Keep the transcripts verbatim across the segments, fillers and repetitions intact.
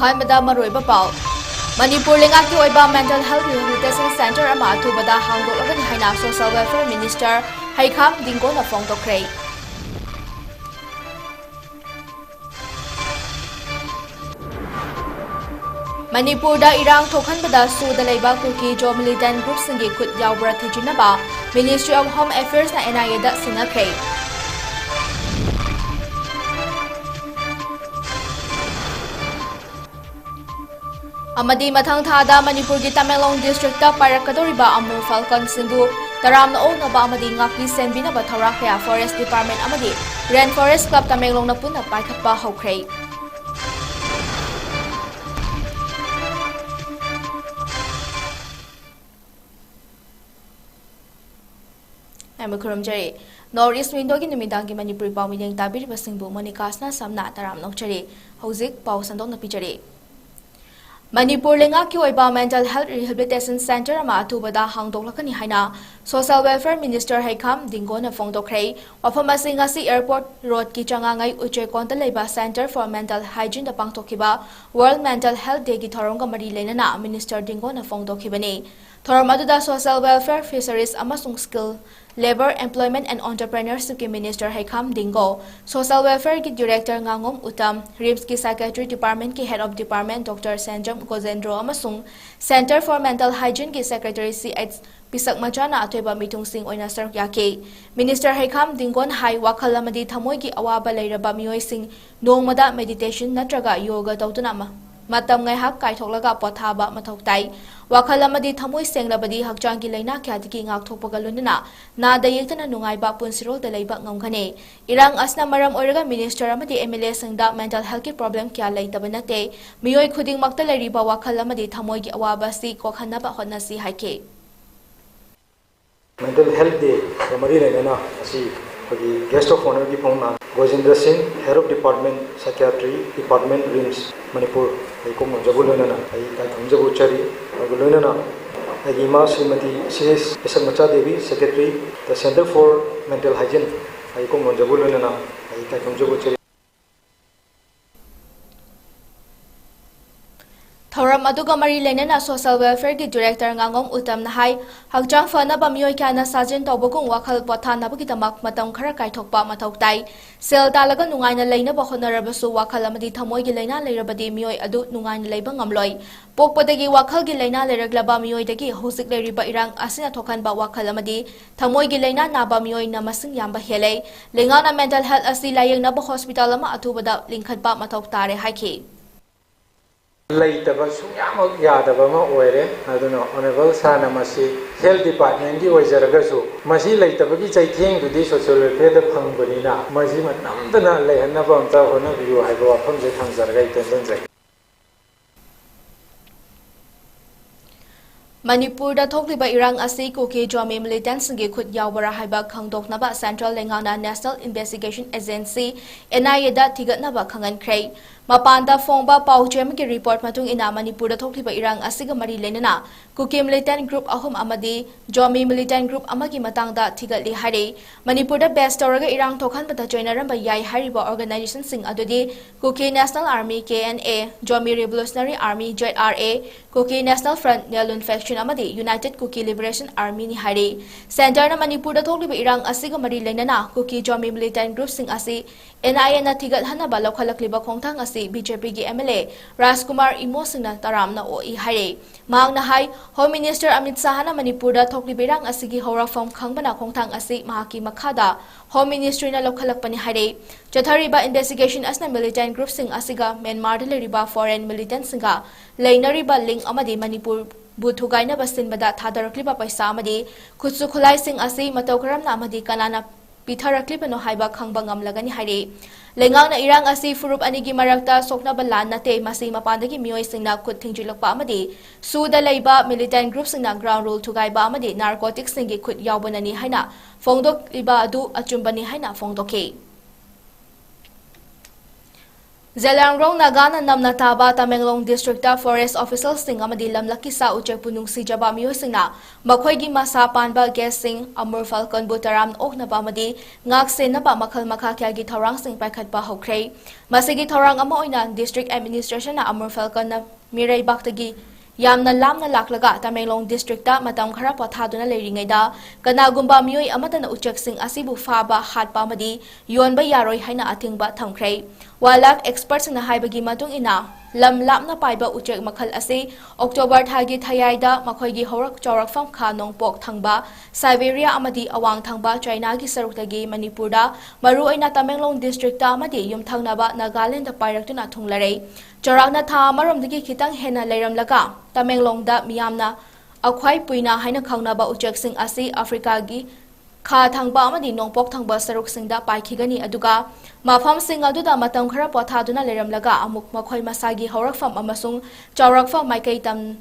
ꯑꯍꯥꯟꯕꯗ ꯃꯔꯨꯑꯣꯏꯕ ꯄꯥꯎ꯫ ꯃꯅꯤꯄꯨꯔ ꯂꯩꯉꯥꯛꯀꯤ ꯑꯣꯏꯕ mental health rehabilitation centre ꯑꯃ ꯑꯊꯨꯕꯗ ꯍꯥꯡꯗꯣꯛꯂꯒꯅꯤ ꯍꯥꯏꯅ Social Welfare Minister ꯍꯩꯈꯥꯝ ꯗꯤꯡꯒꯣꯅ ꯐꯣꯡꯗꯣꯛꯈ꯭ꯔꯦ꯫ ꯃꯅꯤꯄꯨꯔꯗ ꯏꯔꯥꯡ ꯊꯣꯛꯍꯟꯕꯗ ꯁꯨꯗ ꯂꯩꯕ ꯀꯨꯀꯤ ꯖꯣ militant groupꯁꯤꯡꯒꯤ ꯈꯨꯠ ꯌꯥꯎꯕ꯭ꯔꯥ ꯊꯤꯖꯤꯟꯅꯕ Ministry of Home Affairsꯅ NIAꯗ ꯁꯤꯟꯅꯈ꯭ꯔꯦ꯫ ꯑꯃꯗꯤ ꯃꯊꯪ ꯊꯥꯗ ꯃꯅꯤꯄꯨꯔꯒꯤ ꯇꯃꯦꯡꯂꯣꯡ districtꯇ ꯄꯥꯏꯔꯛꯀꯗꯧꯔꯤꯕ ꯑꯃꯨ falconꯁꯤꯡꯕꯨ ꯇꯔꯥꯝꯅ ꯑꯣꯛꯅꯕ ꯑꯃꯗꯤ ꯉꯥꯛꯄꯤ ꯁꯦꯟꯕꯤꯅꯕ ꯊꯧꯔꯥꯡ ꯀꯌꯥ Forest Department ꯑꯃꯗꯤ Rain Forest Club ꯇꯃꯦꯡꯂꯣꯡꯅ ꯄꯨꯟꯅ ꯄꯥꯏꯈꯠꯄ ꯍꯧꯈ꯭ꯔꯦ꯫ ꯑꯩ ꯈꯨꯔꯨꯝꯖꯔꯤ꯫ North East Windowꯒꯤ ꯅꯨꯃꯤꯗꯥꯡꯒꯤ ꯃꯅꯤꯄꯨꯔꯤ ꯄꯥꯎ ꯃꯤꯠꯌꯦꯡ ꯇꯥꯕꯤꯔꯤꯕꯁꯤꯡꯕꯨ ꯃꯣꯅꯤꯀꯥꯁꯅ ꯁꯝꯅ ꯇꯔꯥꯝꯅ ꯑꯣꯛꯆꯔꯤ꯫ ꯍꯧꯖꯤꯛ ꯄꯥꯎ ꯁꯟꯗꯣꯛꯅ ꯄꯤꯖꯔꯤ꯫ ꯃꯅꯤꯄꯨꯔ ꯂꯩꯉꯥꯛꯀꯤ ꯑꯣꯏꯕ mental health rehabilitation centre ꯑꯃ ꯑꯊꯨꯕꯗ ꯍꯥꯡꯗꯣꯛꯂꯛꯀꯅꯤ ꯍꯥꯏꯅ Social Welfare Minister ꯍꯩꯈꯥꯝ ꯗꯤꯡꯒꯣꯅ ꯐꯣꯡꯗꯣꯛꯈ꯭ꯔꯦ꯫ ꯋꯥꯐꯝ ꯑꯁꯤ ꯉꯁꯤ Airport Roadꯀꯤ ꯆꯉꯥꯉꯩ ꯎꯆꯦꯛꯀꯣꯟꯗ ꯂꯩꯕ Centre for Mental Hygieneꯗ ꯄꯥꯡꯊꯣꯛꯈꯤꯕ World Mental Health Dayꯒꯤ ꯊꯧꯔꯝꯒ ꯃꯔꯤ ꯂꯩꯅꯅ Minister ꯗꯤꯡꯒꯣꯅ ꯐꯣꯡꯗꯣꯛꯈꯤꯕꯅꯤ꯫ ꯊꯧꯔꯝ ꯑꯗꯨꯗ Social Welfare, Fisheries ꯑꯃꯁꯨꯡ Skill, Labour, Employment and Entrepreneurshipꯀꯤ Minister ꯍꯩꯈꯥꯝ ꯗꯤꯡꯒꯣ, Social Welfareꯒꯤ Director ꯉꯥꯉꯣꯝ Uttam, RIMSꯀꯤ Psychiatry Departmentꯀꯤ Head of Department Doctor ꯁꯦꯟꯖꯝ ꯒꯣꯖꯦꯟꯗ꯭ꯔꯣ ꯑꯃꯁꯨꯡ Centre for Mental Hygieneꯒꯤ Secretary ꯁꯤ ꯑꯩꯆ ꯄꯤꯁꯛꯃꯆꯥꯅ ꯑꯊꯣꯏꯕ ꯃꯤꯊꯨꯡꯁꯤꯡ ꯑꯣꯏꯅ ꯁꯔꯨꯛ ꯌꯥꯈꯤ꯫ Minister ꯍꯩꯈꯥꯝ ꯗꯤꯡꯒꯣꯟ ꯍꯥꯏ, ꯋꯥꯈꯜ ꯑꯃꯗꯤ ꯊꯃꯣꯏꯒꯤ ꯑꯋꯥꯕ ꯂꯩꯔꯕ ꯃꯤꯑꯣꯏꯁꯤꯡ ꯅꯣꯡꯃꯗ meditation ꯅꯠꯇ꯭ꯔꯒ ꯌꯣꯒ ꯇꯧꯗꯨꯅ ꯃ-, ꯃꯇꯝ ꯉꯥꯏꯍꯥꯛ ꯀꯥꯏꯊꯣꯛꯂꯒ ꯄꯣꯊꯥꯕ ꯃꯊꯧ ꯇꯥꯏ꯫ ꯋꯥꯈꯜ ꯑꯃꯗꯤ ꯊꯃꯣꯏ ꯁꯦꯡꯂꯕꯗꯤ ꯍꯛꯆꯥꯡꯒꯤ ꯂꯥꯏꯅꯥ ꯀꯌꯥꯗꯒꯤ ꯉꯥꯛꯊꯣꯛꯄꯒ ꯂꯣꯏꯅꯅ ꯅꯥꯗ ꯌꯦꯛꯇꯅ ꯅꯨꯡꯉꯥꯏꯕ ꯄꯨꯟꯁꯤꯔꯣꯜꯗ ꯂꯩꯕ ꯉꯝꯒꯅꯤ꯫ ꯏꯔꯥꯡ ꯑꯁꯤꯅ ꯃꯔꯝ ꯑꯣꯏꯔꯒ Minister ꯑꯃꯗꯤ MLAꯁꯤꯡꯗ mental healthꯀꯤ problem ꯀꯌꯥ ꯂꯩꯇꯕ ꯅꯠꯇꯦ꯫ ꯃꯤꯑꯣꯏ ꯈꯨꯗꯤꯡꯃꯛꯇ ꯂꯩꯔꯤꯕ ꯋꯥꯈꯜ ꯑꯃꯗꯤ ꯊꯃꯣꯏꯒꯤ ꯑꯋꯥꯕ ꯑꯁꯤ ꯀꯣꯛꯍꯟꯅꯕ ꯍꯣꯠꯅꯁꯤ ꯍꯥꯏꯈꯤ꯫ Mental Health Dayꯒ ꯃꯔꯤ ꯂꯩꯅꯅ ꯉꯁꯤ ꯑꯩꯈꯣꯏꯒꯤ Guest of Honourꯒꯤ ꯐꯝꯅ ꯒꯣꯖꯦꯟꯗ꯭ꯔ ꯁꯤꯡ, Head of Department, Psychiatry Department, RIMS, Manipur, ꯑꯩ ꯏꯀꯣꯛ ꯅꯣꯟꯖꯕ ꯂꯣꯏꯅꯅ ꯑꯩ ꯏꯀꯥꯏ ꯈꯨꯝꯅꯖꯕ ꯎꯠꯆꯔꯤ꯫ ꯑꯗꯨꯒ ꯂꯣꯏꯅꯅ ꯑꯩꯒꯤ ꯏꯃꯥ Shrimati C S ꯄꯤꯁꯛꯃꯆꯥ Devi, Secretary, the Centre for Mental Hygiene, ꯑꯩ ꯏꯀꯣꯛ ꯅꯣꯟꯖꯕ ꯂꯣꯏꯅꯅ ꯑꯩ ꯏꯀꯥꯏ ꯈꯨꯝꯅꯖꯕ ꯎꯠꯆꯔꯤ꯫ ꯃꯔꯝ ꯑꯗꯨꯒ ꯃꯔꯤ ꯂꯩꯅꯅ Social Welfare ꯒꯤ Director ꯉꯥꯉꯣꯝ ꯎꯇꯝꯅ ꯍꯥꯏ, ꯍꯛꯆꯥꯡ ꯐꯅꯕ ꯃꯤꯑꯣꯏ ꯀꯌꯥꯅ ꯁꯥꯖꯦꯜ ꯇꯧꯕꯒꯨꯝ ꯋꯥꯈꯜ ꯄꯣꯊꯥꯅꯕꯒꯤꯗꯃꯛ ꯃꯇꯝ ꯈꯔ ꯀꯥꯏꯊꯣꯛꯄ ꯃꯊꯧ ꯇꯥꯏ꯫ ꯁꯦꯜ ꯇꯥꯜꯂꯒ ꯅꯨꯡꯉꯥꯏꯅ ꯂꯩꯅꯕ ꯍꯣꯠꯅꯔꯕꯁꯨ ꯋꯥꯈꯜ ꯑꯃꯗꯤ ꯊꯃꯣꯏꯒꯤ ꯂꯥꯏꯅꯥ ꯂꯩꯔꯕꯗꯤ ꯃꯤꯑꯣꯏ ꯑꯗꯨ ꯅꯨꯡꯉꯥꯏꯅ ꯂꯩꯕ ꯉꯝꯂꯣꯏ꯫ ꯄꯣꯛꯄꯗꯒꯤ ꯋꯥꯈꯜꯒꯤ ꯂꯥꯏꯅꯥ ꯂꯩꯔꯛꯂꯕ ꯃꯤꯑꯣꯏꯗꯒꯤ ꯍꯧꯖꯤꯛ ꯂꯩꯔꯤꯕ ꯏꯔꯥꯡ ꯑꯁꯤꯅ ꯊꯣꯛꯍꯟꯕ ꯋꯥꯈꯜ ꯑꯃꯗꯤ ꯊꯃꯣꯏꯒꯤ ꯂꯥꯏꯅꯥ ꯅꯥꯕ ꯃꯤꯑꯣꯏꯅ ꯃꯁꯤꯡ ꯌꯥꯝꯕ ꯍꯦꯜꯂꯦ꯫ ꯂꯩꯉꯥꯛꯅ mental health ꯑꯁꯤ ꯂꯥꯌꯦꯡꯅꯕ hospital ꯑꯃ ꯑꯊꯨꯕꯗ ꯂꯤꯡꯈꯠꯄ ꯃꯊꯧ ꯇꯥꯔꯦ ꯍꯥꯏꯈꯤ꯫ ꯂꯩꯇꯕ ꯁꯨꯡꯌꯥꯃꯛ ꯌꯥꯗꯕ ꯑꯃ ꯑꯣꯏꯔꯦ꯫ ꯑꯗꯨꯅ Honourable Sir ꯅ ꯃꯁꯤ Health Department ꯀꯤ ꯑꯣꯏꯖꯔꯒꯁꯨ, ꯃꯁꯤ ꯂꯩꯇꯕꯒꯤ ꯆꯩꯊꯦꯡꯗꯨꯗꯤ Social Welfare ꯗ ꯐꯪꯕꯅꯤꯅ, ꯃꯁꯤꯃ ꯅꯝꯗꯅ ꯂꯩꯍꯟꯅꯕ ꯑꯝꯇ ꯍꯣꯠꯅꯕꯤꯌꯨ ꯍꯥꯏꯕ ꯋꯥꯐꯝꯁꯦ ꯊꯝꯖꯔꯒ ꯑꯩ ꯇꯦꯟꯖꯟꯖꯒꯦ꯫ ꯃꯅꯤꯄꯨꯔꯗ ꯊꯣꯛꯂꯤꯕ ꯏꯔꯥꯡ ꯑꯁꯤ ꯀꯨꯀꯤ ꯖꯣꯃꯤ militant ꯁꯤꯡꯒꯤ ꯈꯨꯠ ꯌꯥꯎꯕꯔꯥ ꯍꯥꯏꯕ ꯈꯪꯗꯣꯛꯅꯕ Central ꯂꯩꯉꯥꯛꯅ National Investigation Agency, N I A ꯗ ꯊꯤꯒꯠꯅꯕ ꯈꯪꯍꯟꯈ꯭ꯔꯦ꯫ ꯃꯄꯥꯟꯗ ꯐꯣꯡꯕ ꯄꯥꯎ ꯆꯦ ꯑꯃꯒꯤ report ꯃꯇꯨꯡ ꯏꯟꯅ, ꯃꯅꯤꯄꯨꯔꯗ ꯊꯣꯛꯂꯤꯕ ꯏꯔꯥꯡ ꯑꯁꯤꯒ ꯃꯔꯤ ꯂꯩꯅꯅ ꯀꯨꯀꯤ militant group ꯑꯍꯨꯝ ꯑꯃꯗꯤ ꯖꯣꯃꯤ militant group ꯑꯃꯒꯤ ꯃꯇꯥꯡꯗ ꯊꯤꯒꯠꯂꯤ ꯍꯥꯏꯔꯤ꯫ ꯃꯅꯤꯄꯨꯔꯗ base ꯇꯧꯔꯒ ꯏꯔꯥꯡ ꯊꯣꯛꯍꯟꯕꯗ ꯆꯣꯏꯅꯔꯝꯕ ꯌꯥꯏ ꯍꯥꯏꯔꯤꯕ organization ꯁꯤꯡ ꯑꯗꯨꯗꯤ Kuki National Army, K N A, Zomi Revolutionary Army, Z R A, Kuki National Front, Nyalun Faction ꯑꯃꯗꯤ United Kuki Liberation Army ꯅꯤ ꯍꯥꯏꯔꯤ꯫ Centre ꯅ ꯃꯅꯤꯄꯨꯔꯗ ꯊꯣꯛꯂꯤꯕ ꯏꯔꯥꯡ ꯑꯁꯤꯒ ꯃꯔꯤ ꯂꯩꯅꯅ ꯀꯨꯀꯤ ꯖꯣꯃꯤ militant group ꯁꯤꯡ ꯑꯁꯤ N I A ꯅ ꯊꯤꯒꯠꯍꯟꯅꯕ ꯂꯧꯈꯠꯂꯛꯂꯤꯕ ꯈꯣꯡꯊꯥꯡ ꯑꯁꯤ B J P ꯒꯤ M L A ꯔꯥꯖꯀꯨꯃꯥꯔ ꯏꯃꯣ ꯁꯤꯡꯅ ꯇꯔꯥꯝꯅ ꯑꯣꯛꯏ ꯍꯥꯏꯔꯤ꯫ ꯃꯍꯥꯛꯅ ꯍꯥꯏ, Home Minister ꯑꯃꯤꯠ ꯁꯥꯍꯅ ꯃꯅꯤꯄꯨꯔꯗ ꯊꯣꯛꯂꯤꯕ ꯏꯔꯥꯡ ꯑꯁꯤꯒꯤ ꯍꯧꯔꯛꯐꯝ ꯈꯪꯕꯅ ꯈꯣꯡꯊꯥꯡ ꯑꯁꯤ ꯃꯍꯥꯛꯀꯤ ꯃꯈꯥꯗ Home Ministry ꯅ ꯂꯧꯈꯠꯂꯛꯄꯅꯤ ꯍꯥꯏꯔꯤ꯫ ꯆꯠꯊꯔꯤꯕ investigation ꯑꯁꯤꯅ militant group ꯁꯤꯡ ꯑꯁꯤꯒ ꯃ꯭ꯌꯥꯟꯃꯥꯔꯗ ꯂꯩꯔꯤꯕ foreign militant ꯁꯤꯡꯒ ꯂꯩꯅꯔꯤꯕ link ꯑꯃꯗꯤ ꯃꯅꯤꯄꯨꯔꯕꯨ ꯊꯨꯒꯥꯏꯅꯕ ꯁꯤꯟꯕꯗ ꯊꯥꯗꯔꯛꯂꯤꯕ ꯄꯩꯁꯥ ꯑꯃꯗꯤ ꯈꯨꯠꯁꯨ ꯈꯨꯠꯂꯥꯏꯁꯤꯡ ꯑꯁꯤ ꯃꯇꯧ ꯀꯔꯝꯅ ꯑꯃꯗꯤ ꯀꯅꯥꯅ ꯄꯤꯊꯔꯛꯂꯤꯕꯅꯣ ꯍꯥꯏꯕ ꯈꯪꯕ ꯉꯝꯂꯒꯅꯤ ꯍꯥꯏꯔꯤ꯫ ꯂꯩꯉꯥꯛꯅ ꯏꯔꯥꯡ ꯑꯁꯤ ꯐꯨꯔꯨꯞ ꯑꯅꯤꯒꯤ ꯃꯔꯛꯇ ꯁꯣꯛꯅꯕ ꯂꯥꯟ ꯅꯠꯇꯦ, ꯃꯁꯤ ꯃꯄꯥꯟꯗꯒꯤ ꯃꯤꯑꯣꯏꯁꯤꯡꯅ ꯈꯨꯠ ꯊꯤꯡꯖꯤꯜꯂꯛꯄ ꯑꯃꯗꯤ ꯁꯨꯗ ꯂꯩꯕ militant group ꯁꯤꯡꯅ ground rule ꯊꯨꯒꯥꯏꯕ ꯑꯃꯗꯤ narcotic ꯁꯤꯡꯒꯤ ꯈꯨꯠ ꯌꯥꯎꯕꯅꯅꯤ ꯍꯥꯏꯅ ꯐꯣꯡꯗꯣꯛꯂꯤꯕ ꯑꯗꯨ ꯑꯆꯨꯝꯕꯅꯤ ꯍꯥꯏꯅ ꯐꯣꯡꯗꯣꯛꯈꯤ꯫ ꯖꯦꯂꯤꯌꯥꯡꯔꯣꯡ ꯅꯥꯒꯥꯅ ꯅꯝꯅ ꯇꯥꯕ ꯇꯃꯦꯡꯂꯣꯡ ꯗꯤꯁꯇ꯭ꯔꯤꯛꯇ ꯐꯣꯔꯦꯁ ꯑꯣꯐꯤꯁꯔꯁꯤꯡ ꯑꯃꯗꯤ ꯂꯝꯂꯛꯀꯤ ꯁꯥ ꯎꯆꯦꯛꯄꯨ ꯅꯨꯡꯁꯤꯖꯕ ꯃꯤꯑꯣꯏꯁꯤꯡꯅ ꯃꯈꯣꯏꯒꯤ ꯃꯁꯥ ꯄꯥꯟꯕ ꯒꯦꯁꯁꯤꯡ ꯑꯃꯨꯔ ꯐꯥꯜꯀꯟꯕꯨ ꯇꯔꯥꯝꯅ ꯑꯣꯛꯅꯕ ꯑꯃꯗꯤ ꯉꯥꯛ ꯁꯦꯟꯅꯕ ꯃꯈꯜ ꯃꯈꯥ ꯀꯌꯥꯒꯤ ꯊꯧꯔꯥꯡꯁꯤꯡ ꯄꯥꯏꯈꯠꯄ ꯍꯧꯈ꯭ꯔꯦ꯫ ꯃꯁꯤꯒꯤ ꯊꯧꯔꯥꯡ ꯑꯃ ꯑꯣꯏꯅ ꯗꯤꯁꯇ꯭ꯔꯤꯛ ꯑꯦꯗꯃꯤꯅꯤꯁꯇ꯭ꯔꯦꯁꯟꯅ ꯑꯃꯨꯔ ꯐꯥꯜꯀꯟꯅ ꯃꯤꯔꯩꯕꯥꯛꯇꯒꯤ ꯌꯥꯝꯅ ꯂꯥꯞꯅ ꯂꯥꯛꯂꯒ ꯇꯃꯦꯡꯂꯣꯡ ꯗꯤꯁꯇ꯭ꯔꯤꯛꯇ ꯃꯇꯝ ꯈꯔ ꯄꯣꯊꯥꯗꯨꯅ ꯂꯩꯔꯤꯉꯩꯗ ꯀꯅꯥꯒꯨꯝꯕ ꯃꯤꯑꯣꯏ ꯑꯃꯠꯇꯅ ꯎꯆꯦꯛꯁꯤꯡ ꯑꯁꯤꯕꯨ ꯐꯥꯕ, ꯍꯥꯠꯄ ꯑꯃꯗꯤ ꯌꯣꯟꯕ ꯌꯥꯔꯣꯏ ꯍꯥꯏꯅ ꯑꯊꯤꯡꯕ ꯊꯝꯈ꯭ꯔꯦ꯫ ꯋꯥꯏꯜꯗ ꯂꯥꯏꯐ ꯑꯦꯛꯁꯄꯔꯠꯁꯤꯡꯅ ꯍꯥꯏꯕꯒꯤ ꯃꯇꯨꯡ ꯏꯟꯅ, ꯂꯝ ꯂꯥꯞꯅ ꯄꯥꯏꯕ ꯎꯆꯦꯛ ꯃꯈꯜ ꯑꯁꯤ ꯑꯣꯛꯇꯣꯕꯔ ꯊꯥꯒꯤ ꯊꯌꯥꯏꯗ ꯃꯈꯣꯏꯒꯤ ꯍꯧꯔꯛ ꯆꯥꯎꯔꯛꯐꯝ ꯈꯥ ꯅꯣꯡꯄꯣꯛ ꯊꯪꯕ ꯁꯥꯏꯕꯦꯔꯤꯌꯥ ꯑꯃꯗꯤ ꯑꯋꯥꯡ ꯊꯪꯕ ꯆꯥꯏꯅꯥꯒꯤ ꯁꯔꯨꯛꯇꯒꯤ ꯃꯅꯤꯄꯨꯔꯗ, ꯃꯔꯨꯑꯣꯏꯅ ꯇꯃꯦꯡꯂꯣꯡ ꯗꯤꯁꯇ꯭ꯔꯤꯛꯇ ꯑꯃꯗꯤ ꯌꯨꯝꯊꯪꯅꯕ ꯅꯥꯒꯥꯂꯦꯟꯗ ꯄꯥꯏꯔꯛꯇꯨꯅ ꯊꯨꯡꯂꯔꯦ꯫ ꯆꯥꯎꯔꯥꯛꯅ ꯊꯥ ꯑꯃꯔꯣꯝꯗꯒꯤ ꯈꯤꯇꯪ ꯍꯦꯟꯅ ꯂꯩꯔꯝꯂꯒ ꯇꯃꯦꯡꯂꯣꯡꯗ ꯃꯤꯌꯥꯝꯅ ꯑꯈ꯭ꯋꯥꯏ ꯄꯨꯏꯅꯥ ꯍꯥꯏꯅ ꯈꯪꯅꯕ ꯎꯆꯦꯛꯁꯤꯡ ꯑꯁꯤ ꯑꯐ꯭ꯔꯤꯀꯥꯒꯤ ꯈꯥ ꯊꯪꯕ ꯑꯃꯗꯤ ꯅꯣꯡꯄꯣꯛ ꯊꯪꯕ ꯁꯔꯨꯛꯁꯤꯡꯗ ꯄꯥꯏꯈꯤꯒꯅꯤ, ꯑꯗꯨꯒ ꯃꯐꯝꯁꯤꯡ ꯑꯗꯨꯗ ꯃꯇꯝ ꯈꯔ ꯄꯣꯊꯥꯗꯨꯅ ꯂꯩꯔꯝꯂꯒ ꯑꯃꯨꯛ ꯃꯈꯣꯏ ꯃꯁꯥꯒꯤ ꯍꯧꯔꯛꯐꯝ ꯑꯃꯁꯨꯡ ꯆꯥꯎꯔꯛꯐꯝ ꯃꯥꯏꯀꯩ ꯇꯝ-,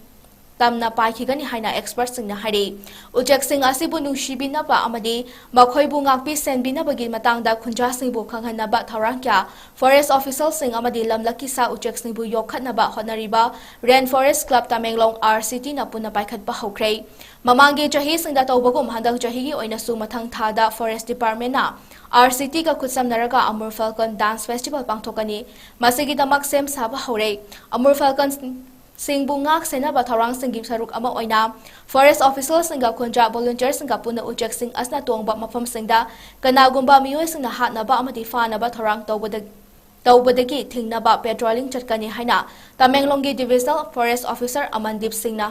ꯇꯝꯅ ꯄꯥꯏꯈꯤꯒꯅꯤ ꯍꯥꯏꯅ ꯑꯦꯛꯁꯄꯔꯠꯁꯤꯡꯅ ꯍꯥꯏꯔꯤ꯫ ꯎꯆꯦꯛꯁꯤꯡ ꯑꯁꯤꯕꯨ ꯅꯨꯡꯁꯤꯕꯤꯅꯕ ꯑꯃꯗꯤ ꯃꯈꯣꯏꯕꯨ ꯉꯥꯛꯄꯤ ꯁꯦꯟꯕꯤꯅꯕꯒꯤ ꯃꯇꯥꯡꯗ ꯈꯨꯟꯖꯥꯁꯤꯡꯕꯨ ꯈꯪꯍꯟꯅꯕ ꯊꯧꯔꯥꯡ ꯀꯌꯥ ꯐꯣꯔꯦꯁ ꯑꯣꯐꯤꯁꯔꯁꯤꯡ ꯑꯃꯗꯤ ꯂꯝꯂꯛꯀꯤ ꯁꯥ ꯎꯆꯦꯛꯁꯤꯡꯕꯨ ꯌꯣꯛꯈꯠꯅꯕ ꯍꯣꯠꯅꯔꯤꯕ ꯔꯦꯟ ꯐꯣꯔꯦꯁ ꯀ꯭ꯂꯕ ꯇꯃꯦꯡꯂꯣꯡ, ꯑꯥꯔ ꯁꯤ ꯇꯤꯅ ꯄꯨꯟꯅ ꯄꯥꯏꯈꯠꯄ ꯍꯧꯈ꯭ꯔꯦ꯫ ꯃꯃꯥꯡꯒꯤ ꯆꯍꯤꯁꯤꯡꯗ ꯇꯧꯕꯒꯨꯝ ꯍꯟꯗꯛ ꯆꯍꯤꯒꯤ ꯑꯣꯏꯅꯁꯨ ꯃꯊꯪ ꯊꯥꯗ forest ꯗꯤꯄꯥꯔꯠꯃꯦꯟꯅ R C ꯇꯤꯒ ꯈꯨꯠꯁꯝꯅꯔꯒ ꯑꯃꯨꯔ ꯐꯥꯜꯀꯟ dance festival ꯄꯥꯡꯊꯣꯛꯀꯅꯤ꯫ ꯃꯁꯤꯒꯤꯗꯃꯛ ꯁꯦꯝ ꯁꯥꯕ ꯍꯧꯔꯦ꯫ ꯑꯃꯨꯔ ꯐꯥꯜꯀꯟꯁꯤꯡꯕꯨ ꯉꯥꯛ ꯁꯦꯟꯅꯕ ꯊꯧꯔꯥꯡꯁꯤꯡꯒꯤ ꯁꯔꯨꯛ ꯑꯃ ꯑꯣꯏꯅ ꯐꯣꯔꯦꯁ ꯑꯣꯐꯤꯁꯔꯁꯤꯡꯒ ꯈꯨꯟꯖꯥ ꯚꯣꯂꯨꯟꯇꯤꯌꯔꯁꯤꯡꯒ ꯄꯨꯟꯅ ꯎꯆꯦꯛꯁꯤꯡ ꯑꯁꯤꯅ ꯇꯣꯡꯕ ꯃꯐꯝꯁꯤꯡꯗ ꯀꯅꯥꯒꯨꯝꯕ ꯃꯤꯑꯣꯏꯁꯤꯡꯅ ꯍꯥꯠꯅꯕ ꯑꯃꯗꯤ ꯐꯥꯅꯕ ꯊꯧꯔꯥꯡ ꯇꯧꯕꯗ, ꯇꯧꯕꯗꯒꯤ ꯊꯤꯡꯅꯕ ꯄꯦꯇ꯭ꯔꯣꯂꯤꯡ ꯆꯠꯀꯅꯤ ꯍꯥꯏꯅ ꯇꯃꯦꯡꯂꯣꯡꯒꯤ ꯗꯤꯚꯤꯖꯅꯦꯜ ꯐꯣꯔꯦꯁ ꯑꯣꯐꯤꯁꯔ ꯑꯃꯟꯗꯤꯞ ꯁꯤꯡꯅ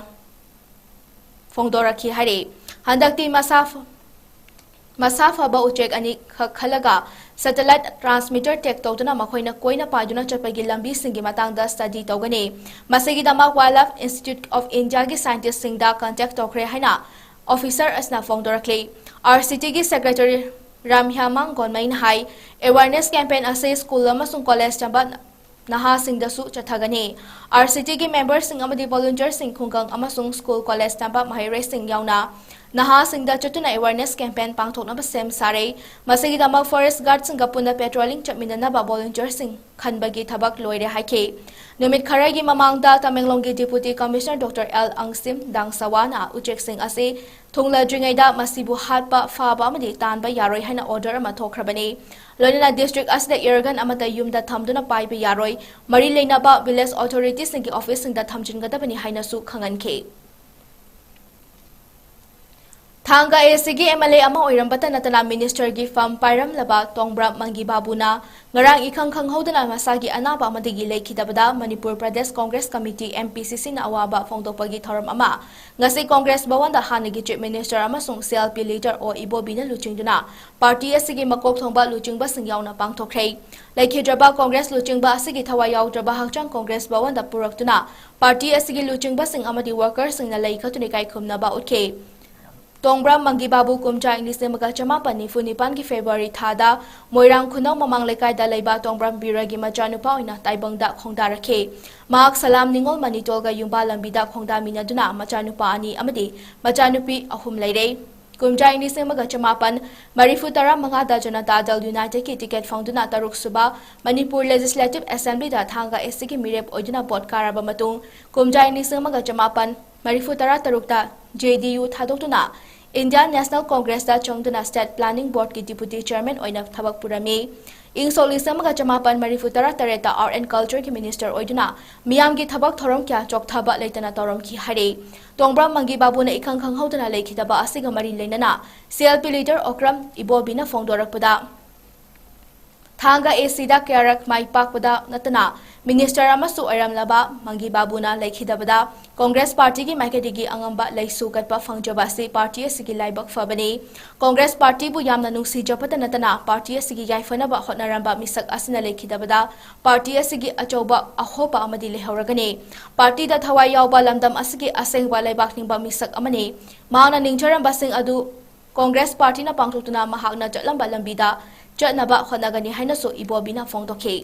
ꯐꯣꯡꯗꯣꯔꯛꯈꯤ ꯍꯥꯏꯔꯤ꯫ ꯍꯟꯗꯛꯇꯤ ꯃꯁꯥ ꯐ-, ꯃꯁꯥ ꯐꯕ ꯎꯆꯦꯛ ꯑꯅꯤꯈꯛ ꯈꯜꯂꯒ ꯁꯦꯇꯦꯂꯥꯏꯠ ꯇ꯭ꯔꯥꯟꯁꯃꯤꯇꯔ ꯇꯦꯛ ꯇꯧꯗꯨꯅ ꯃꯈꯣꯏꯅ ꯀꯣꯏꯅ ꯄꯥꯏꯗꯨꯅ ꯆꯠꯄꯒꯤ ꯂꯝꯕꯤꯁꯤꯡꯒꯤ ꯃꯇꯥꯡꯗ ꯁ꯭ꯇꯗꯤ ꯇꯧꯒꯅꯤ꯫ ꯃꯁꯤꯒꯤꯗꯃꯛ ꯋꯥꯏꯜꯗ ꯂꯥꯏꯐ ꯏꯟꯁꯇꯤꯇ꯭ꯌꯨꯠ ꯑꯣꯐ ꯏꯟꯗꯤꯌꯥꯒꯤ ꯁꯥꯏꯟꯇꯤꯁꯁꯤꯡꯗ ꯀꯟꯇꯦꯛ ꯇꯧꯈ꯭ꯔꯦ ꯍꯥꯏꯅ ꯑꯣꯐꯤꯁꯔ ꯑꯁꯤꯅ ꯐꯣꯡꯗꯣꯔꯛꯂꯤ꯫ ꯑꯥꯔ ꯁꯤ ꯇꯤꯒꯤ ꯁꯦꯀ꯭ꯔꯦꯇꯔꯤ ꯔꯥꯝꯍ꯭ꯌꯥꯃꯥꯡ ꯒꯣꯟꯃꯩꯅ ꯍꯥꯏ, ꯑꯦꯋꯥꯔꯅꯦꯁ ꯀꯦꯝꯄꯦꯟ ꯑꯁꯤ ꯁ꯭ꯀꯨꯜ ꯑꯃꯁꯨꯡ ꯀꯣꯂꯦꯖ ꯇꯝꯕ ꯅꯍꯥꯁꯤꯡꯗꯁꯨ ꯆꯠꯊꯒꯅꯤ꯫ ꯑꯥꯔ ꯁꯤ ꯇꯤꯒꯤ ꯃꯦꯝꯕꯔꯁꯤꯡ ꯑꯃꯗꯤ ꯚꯣꯂꯨꯟꯇꯤꯌꯔꯁꯤꯡ ꯈꯨꯡꯒꯪ ꯑꯃꯁꯨꯡ ꯁ꯭ꯀꯨꯜ ꯀꯣꯂꯦꯖ ꯇꯝꯕ ꯃꯍꯩꯔꯣꯏꯁꯤꯡ ꯌꯥꯎꯅ ꯅꯍꯥꯁꯤꯡꯗ ꯆꯠꯇꯨꯅ awareness campaign ꯄꯥꯡꯊꯣꯛꯅꯕ ꯁꯦꯝ ꯁꯥꯔꯦ꯫ ꯃꯁꯤꯒꯤꯗꯃꯛ forest guardꯁꯤꯡꯒ ꯄꯨꯟꯅ patrolling ꯆꯠꯃꯤꯟꯅꯅꯕ volunteerꯁꯤꯡ ꯈꯟꯕꯒꯤ ꯊꯕꯛ ꯂꯣꯏꯔꯦ ꯍꯥꯏꯈꯤ꯫ ꯅꯨꯃꯤꯠ ꯈꯔꯒꯤ ꯃꯃꯥꯡꯗ ꯇꯃꯦꯡꯂꯣꯡꯒꯤ Deputy Commissioner Doctor L Angsim Dangsawana ꯎꯆꯦꯛꯁꯤꯡ ꯑꯁꯤ ꯊꯨꯡꯂꯗ꯭ꯔꯤꯉꯩꯗ ꯃꯁꯤꯕꯨ ꯍꯥꯠꯄ, ꯐꯥꯕ ꯑꯃꯗꯤ ꯇꯥꯟꯕ ꯌꯥꯔꯣꯏ ꯍꯥꯏꯅ order ꯑꯃ ꯊꯣꯛꯈ꯭ꯔꯕꯅꯤ꯫ ꯂꯣꯏꯅꯅ district ꯑꯁꯤꯗ airgun ꯑꯃꯠꯇ ꯌꯨꯝꯗ ꯊꯝꯗꯨꯅ ꯄꯥꯏꯕ ꯌꯥꯔꯣꯏ, ꯃꯔꯤ ꯂꯩꯅꯕ village authorityꯁꯤꯡꯒꯤ officeꯁꯤꯡꯗ ꯊꯝꯖꯤꯟꯒꯗꯕꯅꯤ ꯍꯥꯏꯅꯁꯨ ꯈꯪꯍꯟꯈꯤ꯫ ꯊꯥꯡꯒ ACꯒꯤ MLA ꯑꯃ ꯑꯣꯏꯔꯝꯕꯇ ꯅꯠꯇꯅ ministerꯒꯤ fam ꯄꯥꯏꯔꯝꯂꯕ ꯇꯣꯡꯕ꯭ꯔꯥꯝ ꯃꯪꯒꯤ ꯕꯥꯕꯨꯅ ꯉꯔꯥꯡ ꯏꯈꯪ ꯈꯪꯍꯧꯗꯅ ꯃꯁꯥꯒꯤ ꯑꯅꯥꯕ ꯑꯃꯗꯒꯤ ꯂꯩꯈꯤꯗꯕꯗ ꯃꯅꯤꯄꯨꯔ ꯄ꯭ꯔꯗꯦꯁ ꯀꯣꯡꯒ꯭ꯔꯦꯁ ꯀꯃꯤꯇꯤ, MPCCꯅ ꯑꯋꯥꯕ ꯐꯣꯡꯗꯣꯛꯄꯒꯤ ꯊꯧꯔꯝ ꯑꯃ ꯉꯁꯤ ꯀꯣꯡꯒ꯭ꯔꯦꯁ ꯚꯋꯟꯗ ꯍꯥꯟꯅꯒꯤ Chief Minister ꯑꯃꯁꯨꯡ CLP leader ꯑꯣ ꯏꯕꯣꯕꯤꯅ ꯂꯨꯆꯤꯡꯗꯨꯅ party ꯑꯁꯤꯒꯤ ꯃꯀꯣꯛ ꯊꯣꯡꯕ ꯂꯨꯆꯤꯡꯕꯁꯤꯡ ꯌꯥꯎꯅ ꯄꯥꯡꯊꯣꯛꯈ꯭ꯔꯦ꯫ ꯂꯩꯈꯤꯗ꯭ꯔꯕ ꯀꯣꯡꯒ꯭ꯔꯦꯁ ꯂꯨꯆꯤꯡꯕ ꯑꯁꯤꯒꯤ ꯊꯋꯥꯏ ꯌꯥꯎꯗ꯭ꯔꯕ ꯍꯛꯆꯥꯡ ꯀꯣꯡꯒ꯭ꯔꯦꯁ ꯚꯋꯟꯗ ꯄꯨꯔꯛꯇꯨꯅ party ꯑꯁꯤꯒꯤ ꯂꯨꯆꯤꯡꯕꯁꯤꯡ ꯑꯃꯗꯤ workerꯁꯤꯡꯅ ꯂꯩ ꯀꯠꯇꯨꯅ ꯏꯀꯥꯏ ꯈꯨꯝꯅꯕ ꯎꯠꯈꯤ꯫ ꯇꯣꯡꯕ꯭ꯔꯥꯝ ꯃꯪꯒꯤ ꯕꯥꯕꯨ ꯀꯨꯝꯖꯥ ꯏꯪ ꯂꯤꯁꯤꯡ ꯑꯃꯒ ꯆꯃꯥꯄꯟ ꯅꯤꯐꯨ ꯅꯤꯄꯥꯟꯒꯤ February ꯊꯥꯗ ꯃꯣꯏꯔꯥꯡ ꯈꯨꯅꯧ ꯃꯃꯥꯡ ꯂꯩꯀꯥꯏꯗ ꯂꯩꯕ ꯇꯣꯡꯕ꯭ꯔꯥꯝ ꯕꯤꯔꯒꯤ ꯃꯆꯥꯅꯨꯄꯥ ꯑꯣꯏꯅ ꯇꯥꯏꯕꯪꯗ ꯈꯣꯡꯗꯥꯔꯛꯈꯤ꯫ ꯃꯍꯥꯛ ꯁꯂꯥꯝ ꯅꯤꯉꯣꯜ ꯃꯅꯤꯇꯣꯜꯒ ꯌꯨꯝꯕꯥ ꯂꯝꯕꯤꯗ ꯈꯣꯡꯗꯥꯃꯤꯟꯅꯗꯨꯅ ꯃꯆꯥꯅꯨꯄꯥ ꯑꯅꯤ ꯑꯃꯗꯤ ꯃꯆꯥꯅꯨꯄꯤ ꯑꯍꯨꯝ ꯂꯩꯔꯦ꯫ ꯀꯨꯝꯖꯥ ꯏꯪ ꯂꯤꯁꯤꯡ ꯑꯃꯒ ꯆꯃꯥꯄꯟ ꯃꯔꯤꯐꯨ ꯇꯔꯥ ꯃꯉꯥꯗ ꯖꯅꯇꯥ ꯗꯜ Unitedꯀꯤ ticket ꯐꯪꯗꯨꯅ ꯇꯔꯨꯛ ꯁꯨꯕ ꯃꯅꯤꯄꯨꯔ Legislative Assemblyꯗ ꯊꯥꯡꯒ ACꯒꯤ ꯃꯤꯔꯦꯞ ꯑꯣꯏꯗꯨꯅ vote ꯀꯥꯔꯕ ꯃꯇꯨꯡ, ꯀꯨꯝꯖꯥ ꯏꯪ ꯂꯤꯁꯤꯡ ꯑꯃꯒ ꯆꯃꯥꯄꯟ ꯃꯔꯤꯐꯨ ꯇꯔꯥ ꯇꯔꯨꯛꯇ JDU ꯊꯥꯗꯣꯛꯇꯨꯅ Indian National Congressꯇ ꯆꯪꯗꯨꯅ State Planning Boardꯀꯤ Deputy Chairman ꯑꯣꯏꯅ ꯊꯕꯛ ꯄꯨꯔꯝꯃꯤ꯫ ꯏꯪ ꯁꯣꯛ ꯂꯤꯁꯤꯡ ꯑꯃꯒ ꯆꯃꯥꯄꯟ ꯃꯔꯤꯐꯨ ꯇꯔꯥ ꯇꯔꯦꯠꯇ Art and Cultureꯒꯤ Minister ꯑꯣꯏꯗꯨꯅ ꯃꯤꯌꯥꯝꯒꯤ ꯊꯕꯛ ꯊꯧꯔꯝ ꯀꯌꯥ ꯆꯣꯛꯊꯕ ꯂꯩꯇꯅ ꯇꯧꯔꯝꯈꯤ ꯍꯥꯏꯔꯤ꯫ ꯇꯣꯡꯕ꯭ꯔꯥꯝ ꯃꯪꯒꯤ ꯕꯥꯕꯨꯅ ꯏꯈꯪ ꯈꯪꯍꯧꯗꯅ ꯂꯩꯈꯤꯗꯕ ꯑꯁꯤꯒ ꯃꯔꯤ ꯂꯩꯅꯅ CLP leader ꯑꯣꯀ꯭ꯔꯝ ꯏꯕꯣꯕꯤꯅ ꯐꯣꯡꯗꯣꯔꯛꯄꯗ, ꯊꯥꯡꯒ ACꯗ ꯀꯌꯥꯔꯛ ꯃꯥꯏ ꯄꯥꯛꯄꯗ ꯅꯠꯇꯅ minister ꯑꯃꯁꯨ ꯑꯣꯏꯔꯝꯂꯕ ꯃꯪꯒꯤ ꯕꯥꯕꯨꯅ ꯂꯩꯈꯤꯗꯕꯗ ꯀꯣꯡꯒ꯭ꯔꯦꯁ partyꯒꯤ ꯃꯥꯏꯀꯩꯗꯒꯤ ꯑꯉꯝꯕ ꯂꯩꯁꯨ ꯀꯠꯄ ꯐꯪꯖꯕ ꯑꯁꯤ party ꯑꯁꯤꯒꯤ ꯂꯥꯏꯕꯛ ꯐꯕꯅꯤ꯫ ꯀꯣꯡꯒ꯭ꯔꯦꯁ partyꯕꯨ ꯌꯥꯝꯅ ꯅꯨꯡꯁꯤꯖꯕꯇ ꯅꯠꯇꯅ party ꯑꯁꯤꯒꯤ ꯌꯥꯏꯐꯅꯕ ꯍꯣꯠꯅꯔꯝꯕ ꯃꯤꯁꯛ ꯑꯁꯤꯅ ꯂꯩꯈꯤꯗꯕꯗ party ꯑꯁꯤꯒꯤ ꯑꯆꯧꯕ ꯑꯍꯣꯕ ꯑꯃꯗꯤ ꯂꯩꯍꯧꯔꯒꯅꯤ꯫ Partyꯗ ꯊꯋꯥꯏ ꯌꯥꯎꯕ ꯂꯝꯗꯝ ꯑꯁꯤꯒꯤ ꯑꯁꯦꯡꯕ ꯂꯩꯕꯥꯛ ꯅꯤꯡꯕ ꯃꯤꯁꯛ ꯑꯃꯅꯤ꯫ ꯃꯍꯥꯛꯅ ꯅꯤꯡꯖꯔꯝꯕꯁꯤꯡ ꯑꯗꯨ ꯀꯣꯡꯒ꯭ꯔꯦꯁ partyꯅ ꯄꯥꯡꯊꯣꯛꯇꯨꯅ ꯃꯍꯥꯛꯅ ꯆꯠꯂꯝꯕ ꯂꯝꯕꯤꯗ ꯆꯠꯅꯕ ꯍꯣꯠꯅꯒꯅꯤ ꯍꯥꯏꯅꯁꯨ ꯏꯕꯣꯕꯤꯅ ꯐꯣꯡꯗꯣꯛꯈꯤ꯫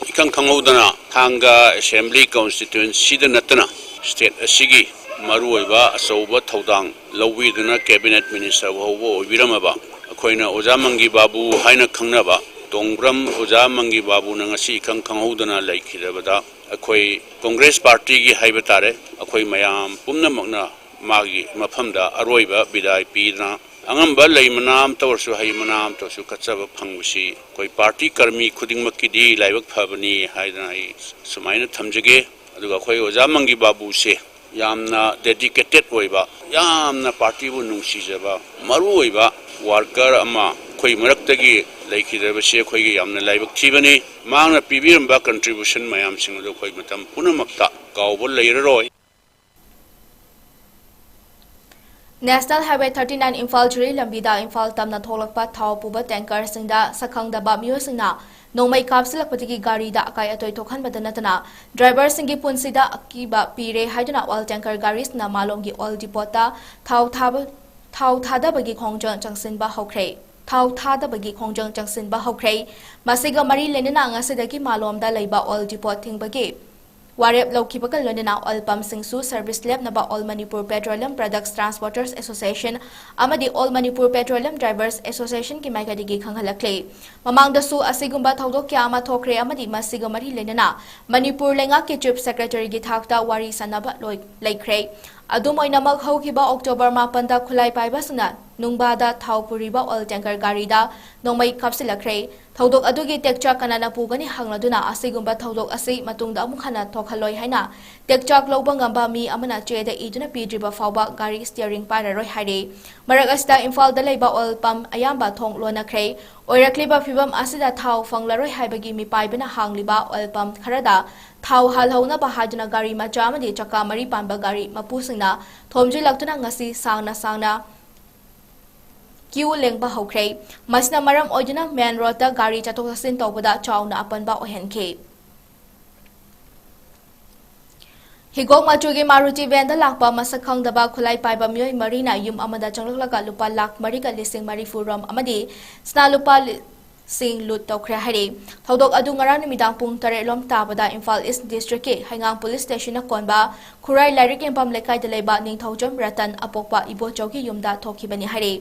ꯏꯈꯪ ꯈꯪꯍꯧꯗꯅ ꯊꯥꯡꯒ Assembly Constituencyꯗ ꯅꯠꯇꯅ state ꯑꯁꯤꯒꯤ ꯃꯔꯨꯑꯣꯏꯕ ꯑꯆꯧꯕ ꯊꯧꯗꯥꯡ ꯂꯧꯕꯤꯗꯨꯅ ꯀꯦꯕꯤꯅꯦꯠ ꯃꯤꯅꯤꯁꯇꯔ ꯐꯥꯎꯕ ꯑꯣꯏꯕꯤꯔꯝꯃꯕ ꯑꯩꯈꯣꯏꯅ ꯑꯣꯖꯥ ꯃꯪꯒꯤ ꯕꯥꯕꯨ ꯍꯥꯏꯅ ꯈꯪꯅꯕ ꯇꯣꯡꯕ꯭ꯔꯝ ꯑꯣꯖꯥ ꯃꯪꯒꯤ ꯕꯥꯕꯨꯅ ꯉꯁꯤ ꯏꯈꯪ ꯈꯪꯍꯧꯗꯅ ꯂꯩꯈꯤꯗꯕꯗ ꯑꯩꯈꯣꯏ ꯀꯣꯡꯒ꯭ꯔꯦꯁ ꯄꯥꯔꯇꯤꯒꯤ ꯍꯥꯏꯕ ꯇꯥꯔꯦ, ꯑꯩꯈꯣꯏ ꯃꯌꯥꯝ ꯄꯨꯝꯅꯃꯛꯅ ꯃꯥꯒꯤ ꯃꯐꯝꯗ ꯑꯔꯣꯏꯕ ꯕꯤꯗꯥꯏ ꯄꯤꯗꯨꯅ ꯑꯉꯝꯕ ꯂꯩ ꯃꯅꯥ ꯑꯃꯇ ꯑꯣꯏꯔꯁꯨ ꯍꯩ ꯃꯅꯥ ꯑꯃꯇ ꯑꯣꯏꯔꯁꯨ ꯀꯠꯆꯕ ꯐꯪꯕꯁꯤ ꯑꯩꯈꯣꯏ ꯄꯥꯔꯇꯤ ꯀꯔꯃꯤ ꯈꯨꯗꯤꯡꯃꯛꯀꯤꯗꯤ ꯂꯥꯏꯕꯛ ꯐꯕꯅꯤ ꯍꯥꯏꯗꯅ ꯑꯩ ꯁꯨꯃꯥꯏꯅ ꯊꯝꯖꯒꯦ꯫ ꯑꯗꯨꯒ ꯑꯩꯈꯣꯏ ꯑꯣꯖꯥ ꯃꯪꯒꯤ ꯕꯥꯕꯨꯁꯦ ꯌꯥꯝꯅ ꯗꯦꯗꯤꯀꯦꯇꯦꯠ ꯑꯣꯏꯕ, ꯌꯥꯝꯅ ꯄꯥꯔꯇꯤꯕꯨ ꯅꯨꯡꯁꯤꯖꯕ, ꯃꯔꯨꯑꯣꯏꯕ ꯋꯥꯔꯀꯔ ꯑꯃ ꯑꯩꯈꯣꯏ ꯃꯔꯛꯇꯒꯤ ꯂꯩꯈꯤꯗꯕꯁꯤ ꯑꯩꯈꯣꯏꯒꯤ ꯌꯥꯝꯅ ꯂꯥꯏꯕꯛ ꯊꯤꯕꯅꯤ꯫ ꯃꯍꯥꯛꯅ ꯄꯤꯕꯤꯔꯝꯕ ꯀꯟꯇ꯭ꯔꯤꯕ꯭ꯌꯨꯁꯟ ꯃꯌꯥꯝꯁꯤꯡ ꯑꯗꯨ ꯑꯩꯈꯣꯏ ꯃꯇꯝ ꯄꯨꯝꯅꯃꯛꯇ ꯀꯥꯎꯕ ꯂꯩꯔꯔꯣꯏ꯫ National Highway thirty nine Imphal ꯖꯤꯔꯤ ꯂꯝꯕꯤꯗ ꯏꯝꯐꯥꯜ ꯇꯝꯅ ꯊꯣꯛꯂꯛꯄ ꯊꯥꯎ ꯄꯨꯕ ꯇꯦꯡꯀꯔꯁꯤꯡꯗ ꯁꯛꯈꯪꯗꯕ ꯃꯤꯑꯣꯏꯁꯤꯡꯅ ꯅꯣꯡꯃꯩ ꯀꯥꯞꯁꯤꯜꯂꯛꯄꯗꯒꯤ ꯒꯥꯔꯤꯗ ꯑꯀꯥꯏ ꯑꯇꯣꯏ ꯊꯣꯛꯍꯟꯕꯗ ꯅꯠꯇꯅ ꯗ꯭ꯔꯥꯏꯚꯔꯁꯤꯡꯒꯤ ꯄꯨꯟꯁꯤꯗ ꯑꯀꯤꯕ ꯄꯤꯔꯦ ꯍꯥꯏꯗꯨꯅ ꯑꯣꯏꯜ ꯇꯦꯡꯀꯔ ꯒꯥꯔꯤꯁꯤꯡꯅ ꯃꯥꯂꯣꯝꯒꯤ ꯑꯣꯏꯜ ꯗꯤꯄꯣꯠꯇ ꯊꯥꯎ ꯊꯥꯕ ꯊꯥꯎ ꯊꯥꯗꯕꯒꯤ ꯈꯣꯡꯖꯪ ꯆꯪꯁꯤꯟꯕ ꯍꯧꯈ꯭ꯔꯦ꯫ ꯊꯥꯎ ꯊꯥꯗꯕꯒꯤ ꯈꯣꯡꯖꯪ ꯆꯪꯁꯤꯟꯕ ꯍꯧꯈ꯭ꯔꯦ꯫ ꯃꯁꯤꯒ ꯃꯔꯤ ꯂꯩꯅꯅ ꯉꯁꯤꯗꯒꯤ ꯃꯥꯂꯣꯝꯗ ꯂꯩꯕ ꯑꯣꯏꯜ ꯗꯤꯄꯣꯠ ꯊꯤꯡꯕꯒꯤ ꯋꯥꯔꯦꯞ ꯂꯧꯈꯤꯕꯒ ꯂꯣꯏꯅꯅ ꯑꯣꯏꯜ ꯄꯝꯁꯤꯡꯁꯨ ꯁꯔꯚꯤꯁ ꯂꯦꯞꯅꯕ All Manipur Petroleum Products Transporters Association ꯑꯃꯗꯤ All Manipur Petroleum Drivers Associationꯒꯤ ꯃꯥꯏꯀꯩꯗꯒꯤ ꯈꯪꯍꯜꯂꯛꯂꯤ꯫ ꯃꯃꯥꯡꯗꯁꯨ ꯑꯁꯤꯒꯨꯝꯕ ꯊꯧꯗꯣꯛ ꯀꯌꯥ ꯑꯃ ꯊꯣꯛꯈ꯭ꯔꯦ ꯑꯃꯗꯤ ꯃꯁꯤꯒ ꯃꯔꯤ ꯂꯩꯅꯅ ꯃꯅꯤꯄꯨꯔ ꯂꯩꯉꯥꯛꯀꯤ Chief Secretaryꯒꯤ ꯊꯥꯛꯇ ꯋꯥꯔꯤ ꯁꯥꯅꯕ ꯂꯣꯏ-, ꯂꯩꯈ꯭ꯔꯦ꯫ ꯑꯗꯨꯝ ꯑꯣꯏꯅꯃꯛ, ꯍꯧꯈꯤꯕ ꯑꯣꯛꯇꯣꯕꯔ ꯃꯥꯄꯟꯗ ꯈꯨꯠꯂꯥꯏ ꯄꯥꯏꯕꯁꯤꯡꯅ ꯅꯨꯡꯕꯥꯗ ꯊꯥꯎ ꯄꯨꯔꯤꯕ ꯑꯣꯏꯜ ꯇꯦꯡꯀꯔ ꯒꯥꯔꯤꯗ ꯅꯣꯡꯃꯩ ꯀꯥꯞꯁꯤꯜꯂꯛꯈ꯭ꯔꯦ꯫ ꯊꯧꯗꯣꯛ ꯑꯗꯨꯒꯤ ꯇꯦꯛꯆꯥꯛ ꯀꯅꯥꯅ ꯄꯨꯒꯅꯤ ꯍꯪꯂꯗꯨꯅ ꯑꯁꯤꯒꯨꯝꯕ ꯊꯧꯗꯣꯛ ꯑꯁꯤ ꯃꯇꯨꯡꯗ ꯑꯃꯨꯛ ꯍꯟꯅ ꯊꯣꯛꯍꯜꯂꯣꯏ ꯍꯥꯏꯅ ꯇꯦꯛꯆꯥꯛ ꯂꯧꯕ ꯉꯝꯕ ꯃꯤ ꯑꯃꯅ ꯆꯦꯗ ꯏꯗꯨꯅ ꯄꯤꯗ꯭ꯔꯤꯕ ꯐꯥꯎꯕ ꯒꯥꯔꯤ ꯁ꯭ꯇꯤꯌꯔꯤꯡ ꯄꯥꯏꯔꯔꯣꯏ ꯍꯥꯏꯔꯤ꯫ ꯃꯔꯛ ꯑꯁꯤꯗ ꯏꯝꯐꯥꯜꯗ ꯂꯩꯕ ꯑꯣꯏꯜ ꯄꯝ ꯑꯌꯥꯝꯕ ꯊꯣꯡ ꯂꯣꯟꯅꯈ꯭ꯔꯦ꯫ ꯑꯣꯏꯔꯛꯂꯤꯕ ꯐꯤꯚꯝ ꯑꯁꯤꯗ ꯊꯥꯎ ꯐꯪꯂꯔꯣꯏ ꯍꯥꯏꯕꯒꯤ ꯃꯤꯄꯥꯏꯕꯅ ꯍꯥꯡꯂꯤꯕ ꯑꯣꯏꯜ ꯄꯝ ꯈꯔꯗ ꯊꯥꯎ ꯍꯥꯜꯍꯧꯅꯕ ꯍꯥꯏꯗꯨꯅ ꯒꯥꯔꯤ ꯃꯆꯥ ꯑꯃꯗꯤ ꯆꯀꯥ ꯃꯔꯤ ꯄꯥꯟꯕ ꯒꯥꯔꯤ ꯃꯄꯨꯁꯤꯡꯅ ꯊꯣꯝꯖꯤꯜꯂꯛꯇꯨꯅ ꯉꯁꯤ ꯁꯥꯡꯅ ꯁꯥꯡꯅ ꯀ꯭ꯌꯨ ꯂꯦꯡꯕ ꯍꯧꯈ꯭ꯔꯦ꯫ ꯃꯁꯤꯅ ꯃꯔꯝ ꯑꯣꯏꯗꯨꯅ ꯃꯦꯟ ꯔꯣꯗꯇ ꯒꯥꯔꯤ ꯆꯠꯊꯣꯛ ꯆꯠꯁꯤꯟ ꯇꯧꯕꯗ ꯆꯥꯎꯅ ꯑꯄꯟꯕ ꯑꯣꯏꯍꯟꯈꯤ꯫ ꯍꯤꯒꯣꯛ ꯃꯆꯨꯒꯤ ꯃꯥꯔꯨꯇꯤ ꯚꯦꯟꯗ ꯂꯥꯛꯄ ꯃꯁꯛ ꯈꯪꯗꯕ ꯈꯨꯠꯂꯥꯏ ꯄꯥꯏꯕ ꯃꯤꯑꯣꯏ ꯃꯔꯤꯅ ꯌꯨꯝ ꯑꯃꯗ ꯆꯪꯂꯛꯂꯒ ꯂꯨꯄꯥ ꯂꯥꯈ ꯃꯔꯤꯒ ꯂꯤꯁꯤꯡ ꯃꯔꯤꯐꯨ ꯔꯣꯝ ꯑꯃꯗꯤ ꯁꯅꯥ ꯂꯨꯄꯥ ꯂꯤ-, ꯁꯤꯡ ꯂꯨꯠ ꯇꯧꯈ꯭ꯔꯦ ꯍꯥꯏꯔꯤ꯫ ꯊꯧꯗꯣꯛ ꯑꯗꯨ ꯉꯔꯥꯡ ꯅꯨꯃꯤꯗꯥꯡ ꯄꯨꯡ ꯇꯔꯦꯠ ꯂꯣꯝ ꯇꯥꯕꯗ ꯏꯝꯐꯥꯜ ꯏꯁ ꯗꯤꯁꯇ꯭ꯔꯤꯛꯀꯤ ꯍꯩꯉꯥꯡ ꯄꯨꯂꯤꯁ ꯁ꯭ꯇꯦꯁꯟꯅ ꯀꯣꯟꯕ ꯈꯨꯔꯥꯏ ꯂꯥꯏꯔꯤꯛ ꯌꯦꯡꯐꯝ ꯂꯩꯀꯥꯏꯗ ꯂꯩꯕ ꯅꯤꯡꯊꯧꯖꯝ ꯔꯇꯟ ꯑꯄꯣꯛꯄ ꯏꯕꯣꯆꯧꯒꯤ ꯌꯨꯝꯗ ꯊꯣꯛꯈꯤꯕꯅꯤ ꯍꯥꯏꯔꯤ꯫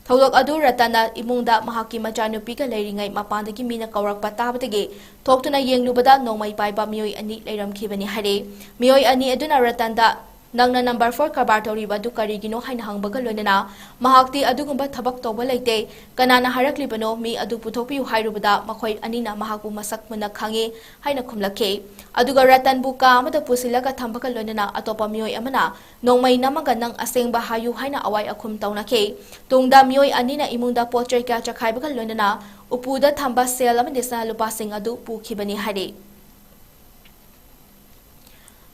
ꯊꯧꯗꯣꯛ ꯑꯗꯨ ꯔꯇꯟꯅ ꯏꯃꯨꯡꯗ ꯃꯍꯥꯛꯀꯤ ꯃꯆꯥꯅꯨꯄꯤꯒ ꯂꯩꯔꯤꯉꯩ ꯃꯄꯥꯟꯗꯒꯤ ꯃꯤꯅ ꯀꯧꯔꯛꯄ ꯇꯥꯕꯗꯒꯤ ꯊꯣꯛꯇꯨꯅ ꯌꯦꯡꯂꯨꯕꯗ ꯅꯣꯡꯃꯩ ꯄꯥꯏꯕ ꯃꯤꯑꯣꯏ ꯑꯅꯤ ꯂꯩꯔꯝꯈꯤꯕꯅꯤ ꯍꯥꯏꯔꯤ꯫ ꯃꯤꯑꯣꯏ ꯑꯅꯤ ꯑꯗꯨꯅ ꯔꯇꯟꯗ "ꯅꯪꯅ ꯅꯝꯕꯔ ꯐꯣꯔ ꯀꯔꯕꯥꯔ ꯇꯧꯔꯤꯕ ꯑꯗꯨ ꯀꯔꯤꯒꯤꯅꯣ?" ꯍꯥꯏꯅ ꯍꯪꯕꯒ ꯂꯣꯏꯅꯅ, "ꯃꯍꯥꯛꯇꯤ ꯑꯗꯨꯒꯨꯝꯕ ꯊꯕꯛ ꯇꯧꯕ ꯂꯩꯇꯦ, ꯀꯅꯥꯅ ꯍꯥꯏꯔꯛꯂꯤꯕꯅꯣ? ꯃꯤ ꯑꯗꯨ ꯄꯨꯊꯣꯛꯄꯤꯌꯨ" ꯍꯥꯏꯔꯨꯕꯗ ꯃꯈꯣꯏ ꯑꯅꯤꯅ ꯃꯍꯥꯛꯄꯨ ꯃꯁꯛ ꯃꯨꯟꯅ ꯈꯪꯏ ꯍꯥꯏꯅ ꯈꯨꯝꯂꯛꯈꯤ꯫ ꯑꯗꯨꯒ ꯔꯇꯟꯕꯨ ꯀꯥ ꯑꯃꯗ ꯄꯨꯁꯤꯜꯂꯒ ꯊꯝꯕꯒ ꯂꯣꯏꯅꯅ ꯑꯇꯣꯞꯄ ꯃꯤꯑꯣꯏ ꯑꯃꯅ ꯅꯣꯡꯃꯩ ꯅꯝꯃꯒ "ꯅꯪ ꯑꯁꯦꯡꯕ ꯍꯥꯏꯌꯨ" ꯍꯥꯏꯅ ꯑꯋꯥꯏ ꯑꯈꯨꯝ ꯇꯧꯅꯈꯤ꯫ ꯇꯨꯡꯗ ꯃꯤꯑꯣꯏ ꯑꯅꯤꯅ ꯏꯃꯨꯡꯗ ꯄꯣꯠ ꯆꯩ ꯀꯌꯥ ꯆꯈꯥꯏꯕꯒ ꯂꯣꯏꯅꯅ ꯎꯄꯨꯗ ꯊꯝꯕ ꯁꯦꯜ ꯑꯃꯗꯤ ꯁꯅꯥ ꯂꯨꯄꯥꯁꯤꯡ ꯑꯗꯨ ꯄꯨꯈꯤꯕꯅꯤ ꯍꯥꯏꯔꯤ꯫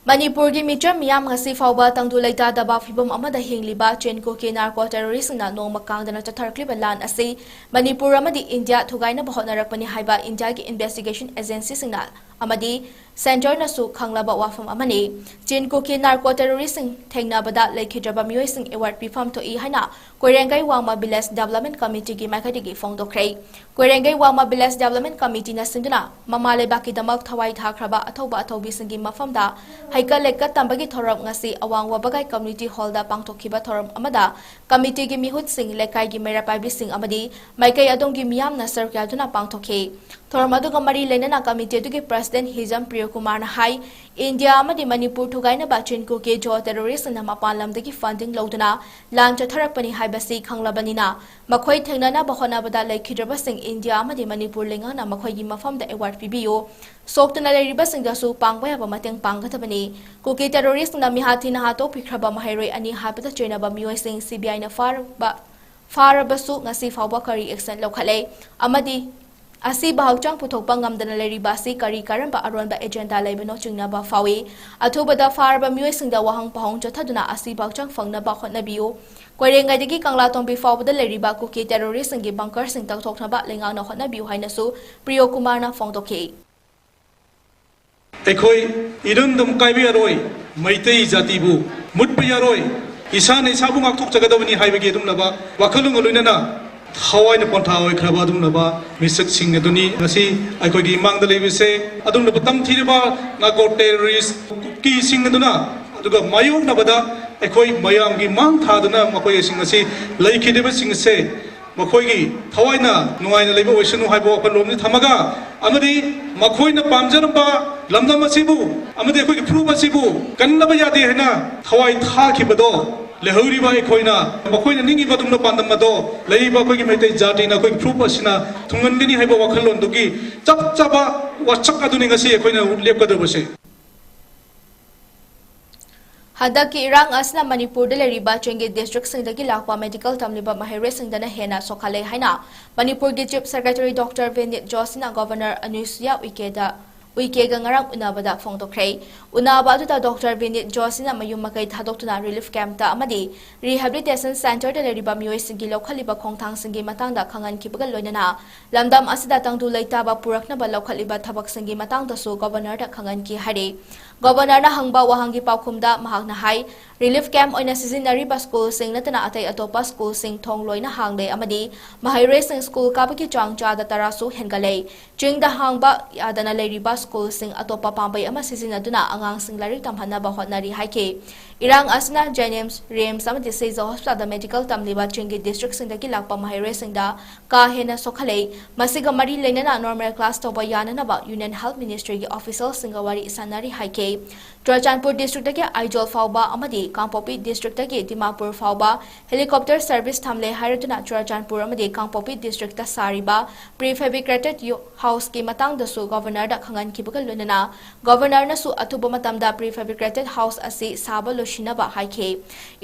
ꯃꯅꯤꯄꯨꯔꯒꯤ ꯃꯤꯆꯝ ꯃꯤꯌꯥꯝ ꯉꯁꯤ ꯐꯥꯎꯕ ꯇꯪꯗꯨ ꯂꯩꯇꯥꯗꯕ ꯐꯤꯚꯝ ꯑꯃꯗ ꯍꯤꯡꯂꯤꯕ ꯆꯤꯟ ꯀꯨꯀꯤ ꯅꯥꯔꯀꯣ ꯇꯦꯔꯣꯔꯤꯁꯁꯤꯡꯅ ꯅꯣꯡꯃ ꯀꯥꯡꯗꯅ ꯆꯠꯊꯔꯛꯂꯤꯕ ꯂꯥꯟ ꯑꯁꯤ ꯃꯅꯤꯄꯨꯔ ꯑꯃꯗꯤ ꯏꯟꯗꯤꯌꯥ ꯊꯨꯒꯥꯏꯅꯕ ꯍꯣꯠꯅꯔꯛꯄꯅꯤ ꯍꯥꯏꯕ ꯏꯟꯗꯤꯌꯥꯒꯤ ꯏꯟꯚꯦꯁꯇꯤꯒꯦꯁꯟ ꯑꯦꯖꯦꯟꯁꯤꯁꯤꯡꯅ ꯑꯃꯗꯤ ꯁꯦꯟꯇꯔꯅꯁꯨ ꯈꯪꯂꯕ ꯋꯥꯐꯝ ꯑꯃꯅꯤ꯫ ꯆꯤꯟ ꯀꯨꯀꯤ ꯅꯥꯔꯀꯣ ꯇꯦꯔꯣꯔꯤꯁꯁꯤꯡ ꯊꯦꯡꯅꯕꯗ ꯂꯩꯈꯤꯗ꯭ꯔꯕ ꯃꯤꯑꯣꯏꯁꯤꯡ ꯑꯦꯋꯥꯔꯗ ꯄꯤꯐꯝ ꯊꯣꯛꯏ ꯍꯥꯏꯅ ꯀꯣꯏꯔꯦꯡꯒꯩ ꯋꯥꯡꯃ ꯚꯤꯂꯦꯖ ꯗꯦꯕꯂꯞꯃꯦꯟ ꯀꯃꯤꯇꯤꯒꯤ ꯃꯥꯏꯀꯩꯗꯒꯤ ꯐꯣꯡꯗꯣꯛꯈ꯭ꯔꯦ꯫ ꯀꯣꯏꯔꯦꯡꯒꯩ ꯋꯥꯡꯃ ꯚꯤꯂꯦꯖ ꯗꯦꯕꯂꯞꯃꯦꯟ ꯀꯃꯤꯇꯤꯅ ꯁꯤꯟꯗꯨꯅ ꯃꯃꯥ ꯂꯩꯕꯥꯛꯀꯤꯗꯃꯛ ꯊꯋꯥꯏ ꯊꯥꯈ꯭ꯔꯕ ꯑꯊꯧꯕ ꯑꯊꯧꯕꯤꯁꯤꯡꯒꯤ ꯃꯐꯝꯗ ꯍꯩꯀꯠ ꯂꯩꯀꯠ ꯇꯝꯕꯒꯤ ꯊꯧꯔꯝ ꯉꯁꯤ ꯑꯋꯥꯡ ꯋꯥꯕꯒꯥꯏ ꯀꯝꯌꯨꯅꯤꯇꯤ ꯍꯣꯜꯗ ꯄꯥꯡꯊꯣꯛꯈꯤꯕ ꯊꯧꯔꯝ ꯑꯃꯗ ꯀꯃꯤꯇꯤꯒꯤ ꯃꯤꯍꯨꯠꯁꯤꯡ, ꯂꯩꯀꯥꯏꯒꯤ ꯃꯩꯔꯥ ꯄꯥꯏꯕꯤꯁꯤꯡ ꯑꯃꯗꯤ ꯃꯥꯏꯀꯩ ꯑꯗꯣꯝꯒꯤ ꯃꯤꯌꯥꯝꯅ ꯁꯔꯨꯛ ꯌꯥꯗꯨꯅ ꯄꯥꯡꯊꯣꯛꯈꯤ꯫ ꯊꯧꯔꯝ ꯑꯗꯨꯒ ꯃꯔꯤ ꯂꯩꯅꯅ ꯀꯃꯤꯇꯤ ꯑꯗꯨꯒꯤ ꯄ꯭ꯔꯁꯤꯗꯦꯟꯠ ꯍꯤꯖꯝ ꯄ꯭ꯔꯤꯌꯣꯀꯨꯃꯥꯔꯅ ꯍꯥꯏ, ꯏꯟꯗꯤꯌꯥ ꯑꯃꯗꯤ ꯃꯅꯤꯄꯨꯔ ꯊꯨꯒꯥꯏꯅꯕ ꯆꯤꯟ ꯀꯨꯀꯤ ꯖꯣ ꯇꯦꯔꯣꯔꯤꯁꯁꯤꯡꯅ ꯃꯄꯥꯟ ꯂꯝꯗꯒꯤ ꯐꯟꯗꯤꯡ ꯂꯧꯗꯨꯅ ꯂꯥꯟ ꯆꯠꯊꯔꯛꯄꯅꯤ ꯍꯥꯏꯕꯁꯤ ꯈꯪꯂꯕꯅꯤꯅ, ꯃꯈꯣꯏ ꯊꯦꯡꯅꯅꯕ ꯍꯣꯠꯅꯕꯗ ꯂꯩꯈꯤꯗ꯭ꯔꯕꯁꯤꯡ ꯏꯟꯗꯤꯌꯥ ꯑꯃꯗꯤ ꯃꯅꯤꯄꯨꯔ ꯂꯩꯉꯥꯛꯅ ꯃꯈꯣꯏꯒꯤ ꯃꯐꯝꯗ ꯑꯦꯋꯥꯔꯗ ꯄꯤꯕꯤꯌꯨ, ꯁꯣꯛꯇꯨꯅ ꯂꯩꯔꯤꯕꯁꯤꯡꯗꯁꯨ ꯄꯥꯡꯕ ꯌꯥꯕ ꯃꯇꯦꯡ ꯄꯥꯡꯒꯗꯕꯅꯤ꯫ ꯀꯨꯀꯤ ꯇꯦꯔꯣꯔꯤꯁꯁꯤꯡꯅ ꯃꯤꯍꯥꯠ ꯊꯤꯅ ꯍꯥꯠꯇꯣꯛꯄꯤꯈ꯭ꯔꯕ ꯃꯍꯩꯔꯣꯏ ꯑꯅꯤ ꯍꯥꯠꯄꯗ ꯆꯦꯟꯅꯕ ꯃꯤꯑꯣꯏꯁꯤꯡ ꯁꯤ ꯕꯤ ꯑꯥꯏꯅ ꯐꯥꯔꯕ ꯐꯥꯔꯕꯁꯨ ꯉꯁꯤ ꯐꯥꯎꯕ ꯀꯔꯤ ꯑꯦꯛꯁꯟ ꯂꯧꯈꯠꯂꯦ ꯑꯃꯗꯤ ꯑꯁꯤꯕ ꯍꯛꯆꯥꯡ ꯄꯨꯊꯣꯛꯄ ꯉꯝꯗꯅ ꯂꯩꯔꯤꯕ ꯑꯁꯤ ꯀꯔꯤ ꯀꯔꯝꯕ ꯑꯔꯣꯟꯕ ꯑꯦꯖꯦꯟꯗꯥ ꯂꯩꯕꯅꯣ ꯆꯤꯡꯅꯕ ꯐꯥꯎꯏ꯫ ꯑꯊꯨꯕꯗ ꯐꯥꯔꯕ ꯃꯤꯑꯣꯏꯁꯤꯡꯗ ꯋꯥꯍꯪ ꯄꯥꯎꯍꯪ ꯆꯠꯊꯗꯨꯅ ꯑꯁꯤꯕ ꯍꯛꯆꯥꯡ ꯐꯪꯅꯕ ꯍꯣꯠꯅꯕꯤꯌꯨ꯫ ꯀꯣꯏꯔꯦꯡꯒꯩꯗꯒꯤ ꯀꯪꯂꯥꯇꯣꯡꯕꯤ ꯐꯥꯎꯕꯗ ꯂꯩꯔꯤꯕ ꯀꯨꯀꯤ ꯇꯦꯔꯣꯔꯤꯁꯁꯤꯡꯒꯤ ꯕꯪꯀꯔꯁꯤꯡ ꯇꯧꯊꯣꯛꯅꯕ ꯂꯩꯉꯥꯛꯅ ꯍꯣꯠꯅꯕꯤꯌꯨ ꯍꯥꯏꯅꯁꯨ ꯄ꯭ꯔꯤꯌꯣ ꯀꯨꯃꯥꯔꯅ ꯐꯣꯡꯗꯣꯛꯈꯤ꯫ ꯑꯩꯈꯣꯏ ꯏꯔꯝꯗꯝ ꯀꯥꯏꯕ ꯌꯥꯔꯣꯏ, ꯃꯩꯇꯩ ꯖꯥꯇꯤꯕꯨ ꯃꯨꯠꯄ ꯌꯥꯔꯣꯏ, ꯏꯁꯥꯅ ꯏꯁꯥꯕꯨ ꯉꯥꯛꯊꯣꯛꯆꯒꯗꯕꯅꯤ ꯍꯥꯏꯕꯒꯤ ꯑꯗꯨꯒꯨꯝꯂꯕ ꯋꯥꯈꯜꯂꯣꯟꯒ ꯂꯣꯏꯅꯅ ꯊꯋꯥꯏꯅ ꯄꯣꯟꯊꯥ ꯑꯣꯏꯈ꯭ꯔꯕ ꯑꯗꯨꯒꯨꯝꯂꯕ ꯃꯤꯁꯛꯁꯤꯡ ꯑꯗꯨꯅꯤ ꯉꯁꯤ ꯑꯩꯈꯣꯏꯒꯤ ꯏꯃꯥꯡꯗ ꯂꯩꯕꯁꯦ꯫ ꯑꯗꯨꯒꯨꯝꯂꯕ ꯇꯝꯊꯤꯔꯕ ꯅꯥꯒꯣ ꯇꯦꯔꯣꯔꯤꯁ ꯀꯨꯀꯤꯁꯤꯡ ꯑꯗꯨꯅ ꯑꯗꯨꯒ ꯃꯥꯌꯣꯛꯅꯕꯗ ꯑꯩꯈꯣꯏ ꯃꯌꯥꯝꯒꯤ ꯃꯥꯡ ꯊꯥꯗꯨꯅ ꯃꯈꯣꯏꯁꯤꯡ ꯑꯁꯤ ꯂꯩꯈꯤꯗꯕꯁꯤꯡ ꯑꯁꯦ ꯃꯈꯣꯏꯒꯤ ꯊꯋꯥꯏꯅ ꯅꯨꯡꯉꯥꯏꯅ ꯂꯩꯕ ꯑꯣꯏꯁꯅꯨ ꯍꯥꯏꯕ ꯋꯥꯈꯜꯂꯣꯟꯗꯤ ꯊꯝꯃꯒ, ꯑꯃꯗꯤ ꯃꯈꯣꯏꯅ ꯄꯥꯝꯖꯔꯝꯕ ꯂꯝꯗꯝ ꯑꯁꯤꯕꯨ ꯑꯃꯗꯤ ꯑꯩꯈꯣꯏꯒꯤ ꯐꯨꯔꯨꯞ ꯑꯁꯤꯕꯨ ꯀꯟꯅꯕ ꯌꯥꯗꯦ ꯍꯥꯏꯅ ꯊꯋꯥꯏ ꯊꯥꯈꯤꯕꯗꯣ ꯂꯩꯍꯧꯔꯤꯕ ꯑꯩꯈꯣꯏꯅ ꯃꯈꯣꯏꯅ ꯅꯤꯡꯉꯤꯕ ꯑꯗꯨꯒꯨꯝꯕ ꯄꯥꯟꯗꯝ ꯑꯗꯣ ꯂꯩꯔꯤꯕ ꯑꯩꯈꯣꯏꯒꯤ ꯃꯩꯇꯩ ꯖꯥꯇꯤꯅ ꯑꯩꯈꯣꯏꯒꯤ ꯐꯨꯔꯨꯞ ꯑꯁꯤꯅ ꯊꯨꯡꯍꯟꯒꯅꯤ ꯍꯥꯏꯕ ꯋꯥꯈꯜꯂꯣꯟꯗꯨꯒꯤ ꯆꯞ ꯆꯥꯕ ꯋꯥꯁꯛ ꯑꯗꯨꯅꯤ ꯉꯁꯤ ꯑꯩꯈꯣꯏꯅ ꯂꯦꯞꯀꯗꯧꯕꯁꯦ꯫ ꯍꯟꯗꯛꯀꯤ ꯏꯔꯥꯡ ꯑꯁꯤꯅ ꯃꯅꯤꯄꯨꯔꯗ ꯂꯩꯔꯤꯕ ꯆꯤꯡꯒꯤ ꯗꯤꯁꯇ꯭ꯔꯤꯛꯁꯤꯡꯗꯒꯤ ꯂꯥꯛꯄ ꯃꯦꯗꯤꯀꯦꯜ ꯇꯝꯂꯤꯕ ꯃꯍꯩꯔꯣꯏꯁꯤꯡꯗꯅ ꯍꯦꯟꯅ ꯁꯣꯛꯍꯜꯂꯦ ꯍꯥꯏꯅ ꯃꯅꯤꯄꯨꯔꯒꯤ ꯆꯤꯐ ꯁꯦꯀ꯭ꯔꯦꯇꯔꯤ ꯗꯣꯛꯇꯔ ꯕꯤꯅꯤꯠ ꯖꯣꯁꯤꯅ ꯒꯣꯚꯔꯅꯔ ꯑꯅꯨꯁꯨꯌꯥ ꯎꯏꯀꯦꯗ ꯎꯏꯀꯦꯒ ꯉꯔꯥꯡ ꯎꯅꯕꯗ ꯐꯣꯡꯗꯣꯛꯈ꯭ꯔꯦ꯫ ꯎꯅꯕ ꯑꯗꯨꯗ ꯗꯣꯛꯇꯔ ꯕꯤꯅꯤꯠ ꯖꯣꯁꯤꯅ ꯃꯌꯨꯝ ꯃꯀꯩ ꯊꯥꯗꯣꯛꯇꯨꯅ ꯔꯤꯂꯤꯐ ꯀꯦꯝꯞꯇ ꯑꯃꯗꯤ ꯔꯤꯍꯦꯕꯤꯂꯤꯇꯦꯁꯟ ꯁꯦꯟꯇꯔꯗ ꯂꯩꯔꯤꯕ ꯃꯤꯑꯣꯏꯁꯤꯡꯒꯤ ꯂꯧꯈꯠꯂꯤꯕ ꯈꯣꯡꯊꯥꯡꯁꯤꯡꯒꯤ ꯃꯇꯥꯡꯗ ꯈꯪꯍꯟꯈꯤꯕꯒ ꯂꯣꯏꯅꯅ ꯂꯝꯗꯝ ꯑꯁꯤꯗ ꯇꯪꯗꯨ ꯂꯩꯇꯥꯕ ꯄꯨꯔꯛꯅꯕ ꯂꯧꯈꯠꯂꯤꯕ ꯊꯕꯛꯁꯤꯡꯒꯤ ꯃꯇꯥꯡꯗꯁꯨ ꯒꯣꯚꯔꯅꯔꯗ ꯈꯪꯍꯟꯈꯤ ꯍꯥꯏꯔꯤ꯫ ꯒꯣꯚꯔꯅꯔꯅ ꯍꯪꯕ ꯋꯥꯍꯪꯒꯤ ꯄꯥꯎꯈꯨꯝꯗ ꯃꯍꯥꯛꯅ ꯍꯥꯏ, ꯔꯤꯂꯤꯐ ꯀꯦꯝꯞ ꯑꯣꯏꯅ ꯁꯤꯖꯤꯟꯅꯔꯤꯕ ꯁ꯭ꯀꯨꯜꯁꯤꯡ ꯅꯠꯇꯅ ꯑꯇꯩ ꯑꯇꯣꯞꯄ ꯁ꯭ꯀꯨꯜꯁꯤꯡ ꯊꯣꯡ ꯂꯣꯏꯅ ꯍꯥꯡꯂꯦ ꯑꯃꯗꯤ ꯃꯍꯩꯔꯣꯏꯁꯤꯡ ꯁ꯭ꯀꯨꯜ ꯀꯥꯕꯒꯤ ꯆꯥꯡ ꯆꯥꯗ ꯇꯔꯥꯁꯨ ꯍꯦꯟꯒꯠꯂꯦ꯫ ꯆꯤꯡꯗ ꯍꯥꯡꯕ ꯌꯥꯗꯅ ꯂꯩꯔꯤꯕ ꯁ꯭ꯀꯨꯜꯁꯤꯡ ꯑꯇꯣꯞꯄ ꯄꯥꯝꯕꯩ ꯑꯃ ꯁꯤꯖꯤꯟꯅꯗꯨꯅ ꯑꯉꯥꯡꯁꯤꯡ ꯂꯥꯏꯔꯤꯛ ꯇꯝꯍꯟꯅꯕ ꯍꯣꯠꯅꯔꯤ ꯍꯥꯏꯈꯤ꯫ ꯏꯔꯥꯡ ꯑꯁꯤꯅ ꯖꯦꯅꯤꯝꯁ, ꯔꯤꯝꯁ ꯑꯃꯗꯤ ꯁꯤꯖ ꯍꯣꯁꯄꯤꯇꯥꯜꯗ ꯃꯦꯗꯤꯀꯦꯜ ꯇꯝꯂꯤꯕ ꯆꯤꯡꯒꯤ ꯗꯤꯁꯇ꯭ꯔꯤꯛꯁꯤꯡꯗꯒꯤ ꯂꯥꯛꯄ ꯃꯍꯩꯔꯣꯏꯁꯤꯡꯗ ꯀꯥ ꯍꯦꯟꯅ ꯁꯣꯛꯍꯜꯂꯦ꯫ ꯃꯁꯤꯒ ꯃꯔꯤ ꯂꯩꯅꯅ ꯅꯣꯔꯃꯦꯜ ꯀ꯭ꯂꯥꯁ ꯇꯧꯕ ꯌꯥꯅꯅꯕ ꯌꯨꯅꯤꯌꯟ ꯍꯦꯜꯊ ꯃꯤꯅꯤꯁꯇ꯭ꯔꯤꯒꯤ ꯑꯣꯐꯤꯁꯤꯌꯦꯜꯁꯤꯡꯒ ꯋꯥꯔꯤ ꯁꯥꯟꯅꯔꯤ ꯍꯥꯏꯈꯤ꯫ ꯆꯨꯔꯆꯥꯟꯄꯨꯔ ꯗꯤꯁꯇ꯭ꯔꯤꯛꯇꯒꯤ ꯑꯥꯏꯖꯣꯜ ꯐꯥꯎꯕ ꯑꯃꯗꯤ ꯀꯥꯡꯄꯣꯛꯄꯤ ꯗꯤꯁꯇ꯭ꯔꯤꯛꯇꯒꯤ ꯗꯤꯃꯥꯄꯨꯔ ꯐꯥꯎꯕ ꯍꯦꯂꯤꯀꯣꯞꯇꯔ ꯁꯔꯚꯤꯁ ꯊꯝꯂꯦ ꯍꯥꯏꯔꯗꯨꯅ ꯆꯨꯔꯆꯥꯟꯄꯨꯔ ꯑꯃꯗꯤ ꯀꯥꯡꯄꯣꯛꯄꯤ ꯗꯤꯁꯇ꯭ꯔꯤꯛꯇ ꯁꯥꯔꯤꯕ ꯄ꯭ꯔꯤ ꯐꯦꯕ꯭ꯔꯤꯀꯦꯇꯦꯗ ꯍꯥꯎꯁꯀꯤ ꯃꯇꯥꯡꯗꯁꯨ ꯒꯣꯚꯔꯅꯔꯗ ꯈꯪꯍꯟꯈꯤꯕꯒ ꯂꯣꯏꯅꯅ ꯒꯣꯚꯔꯅꯔꯅꯁꯨ ꯑꯊꯨꯕ ꯃꯇꯝꯗ ꯄ꯭ꯔꯤ ꯐꯦꯕ꯭ꯔꯤꯀꯦꯇꯦꯗ ꯍꯥꯎꯁ ꯑꯁꯤ ꯁꯥꯕ ꯂꯣꯏꯁꯤꯟꯅꯕ ꯍꯥꯏꯈꯤ꯫